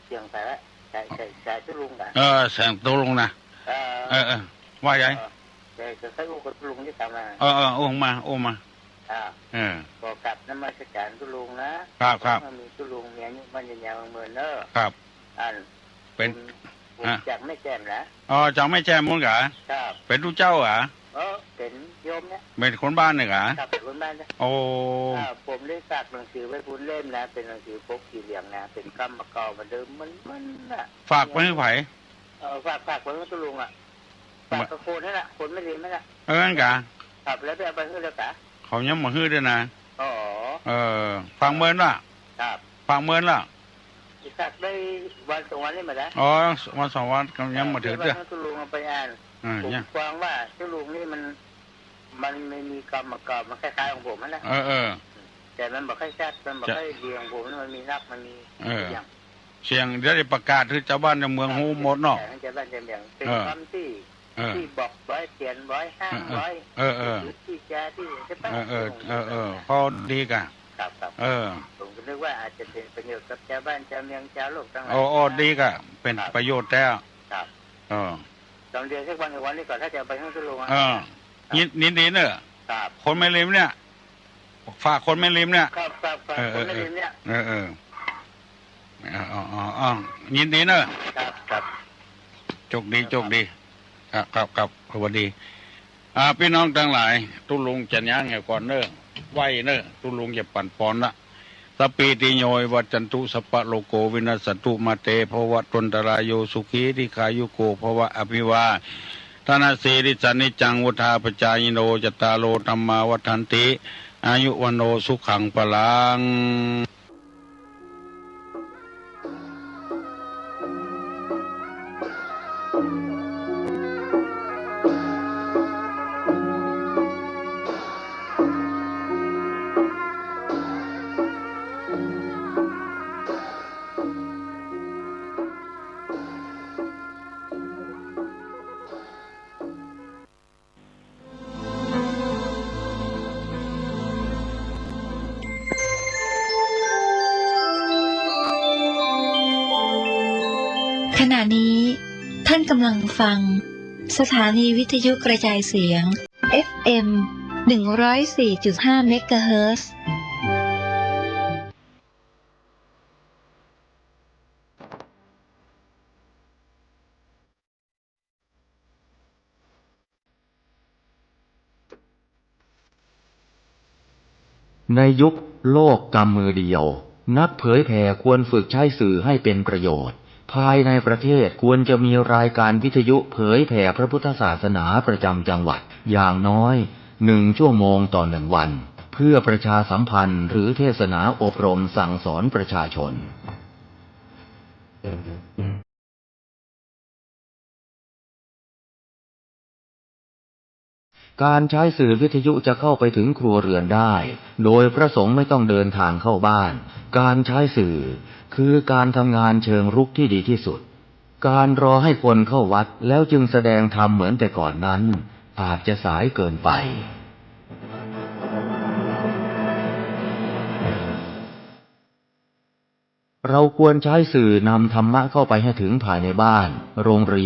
เสียงใสละ ใส ใส ใสตุ๊ลุงกะ เออ เสียงตุ๊ลุงนะ เออ เออ เออ ว่าไง เออ ใส ใส ใส อู้กับตุ๊ลุงนี่ตามมา เออ เออ อู้มา อู้มา อ่า เออ ขอกราบนมัสการตุ๊ลุงนะ ครับ ครับ ขอให้มีตุ๊ลุงมีอายุมั่นยืนยาวเมืองเน่อ ครับ อัน เป๋น ผม ผม ฮะ จากแม่แจ่มนะ อ๋อ จากแม่แจ่มปู๊นกะ ครับ เป๋นตุ๊เจ้ากะ เออ เป๋นโยมเนี่ย เป๋นคนบ้านเนี่ยกะ ครับ เป๋นคนบ้านเนี่ย โอ้ อ่า ผมได้ฝากหนังสือไว้ปู๊นเล่มนะ เป๋นหนังสือปกสีเหลืองนะ เป๋นกำมาเก่ามาเดิมมัน มันน่ะ ฝากไปหื้อใผ เออ ฝาก ฝากไปหื้อตุ๊ลุงอะ ฝากกับคนนั่นแหละ คนแม่ริมนั่นแหละ เออ นั่นกะ ครับ แล้วไปเอาไปหื้อแล้วกะ เขายังบ่หื้อตวยนะ อ๋อ เออ ฝากเมินละ ครับ ฝากเมินละ ฝากได้วันสองวันนี่มาแล้ว อ๋อ วันสองวันก็ยังบ่ถือเตื้อ เดี๋ยวตุ๊ลุงเอาไปอ่าน เออ ผม เนี่ย ฟังว่าตุ๊ลุงนี่มัน มันไม่มีกำมาเก่า มันคล้ายๆของผมนั่นแหละ เออ เออ แต่มันบ่ค่อยชัด มันบ่ค่อยดีของผมนะ มันมีนัก มันมี เออ อย่าง เสียง เดี๋ยวจะประกาศหื้อจาวบ้านจาวเมืองฮู้หมดเนาะ เออ หื้อจาวบ้านจาวเมือง เป๋น เออ กำตี้ เออ ตี้บอกไว้ เขียนไว้ ห้ามไว้ เออ เออ ตี้จาตี้ ใช่ปะ เออ เออ เออ เออ พอดีกะ ครับ ครับ เออ ผมก็นึกว่าอาจจะเป๋นประโยชน์กับจาวบ้านจาวเมืองจาวโลกตังหลาย โอ้ โอ้ นะ ดีกะ เป๋น ครับ ประโยชน์แต๊ ครับ เออ ลองเดือนสักวันสองวันนี่ก่อน ถ้าจะเอาไปหื้อตุ๊ลุงอะ เออ ครับ ยิน ยินดีเน่อ ครับ คนแม่ริมเนี่ย ฝากคนแม่ริมเนี่ย ครับ ครับ ครับ เออ คนแม่ริมเนี่ย เออ เออ เออ อ๋อ อ๋อ อ๋อ ยินดีเน่อ ครับ ครับ โจคดี โจคดี ครับ ครับ ครับ สวัสดี อ่า ปี้น้องตังหลาย ตุ๊ลุงจะย้างเหียก่อนเน่อ ไหว้เน่อ ตุ๊ลุงจะปั๋นปอนละ สัพพีติโย วิวัชชันตุ สัพพะโรโค วินัสสันตุ มาเต ภวัตวันตะราโย สุขี ทีฆายุโก ภวะ อภิวาทะนะสีลิสสะ นิจจัง วุฑฒาปะจายิโน จัตตาโร ธัมมา วัฑฒันติ อายุ วัณโณ สุขัง พลัง ขณะนี้ท่านกำลังฟังสถานีวิทยุกระจายเสียง เอฟเอ็ม หนึ่งร้อยสี่จุดห้า เมกะเฮิรตซ์ ในยุคโลกกำมือเดียว นักเผยแผ่ควรฝึกใช้สื่อให้เป็นประโยชน์ ภายในประเทศควรจะมีรายการวิทยุเผยแผ่พระพุทธศาสนาประจำจังหวัด อย่างน้อยหนึ่งชั่วโมงต่อหนึ่งวัน เพื่อประชาสัมพันธ์หรือเทศนาอบรมสั่งสอนประชาชน การใช้สื่อวิทยุจะเข้าไปถึงครัวเรือนได้ โดยพระสงฆ์ไม่ต้องเดินทางเข้าบ้าน การใช้สื่อคือการทำงานเชิงรุกที่ดีที่สุด การรอให้คนเข้าวัดแล้วจึงแสดงธรรมเหมือนแต่ก่อนนั้น อาจจะสายเกินไป เราควรใช้สื่อนำธรรมะเข้าไปให้ถึงภายในบ้าน โรงเรี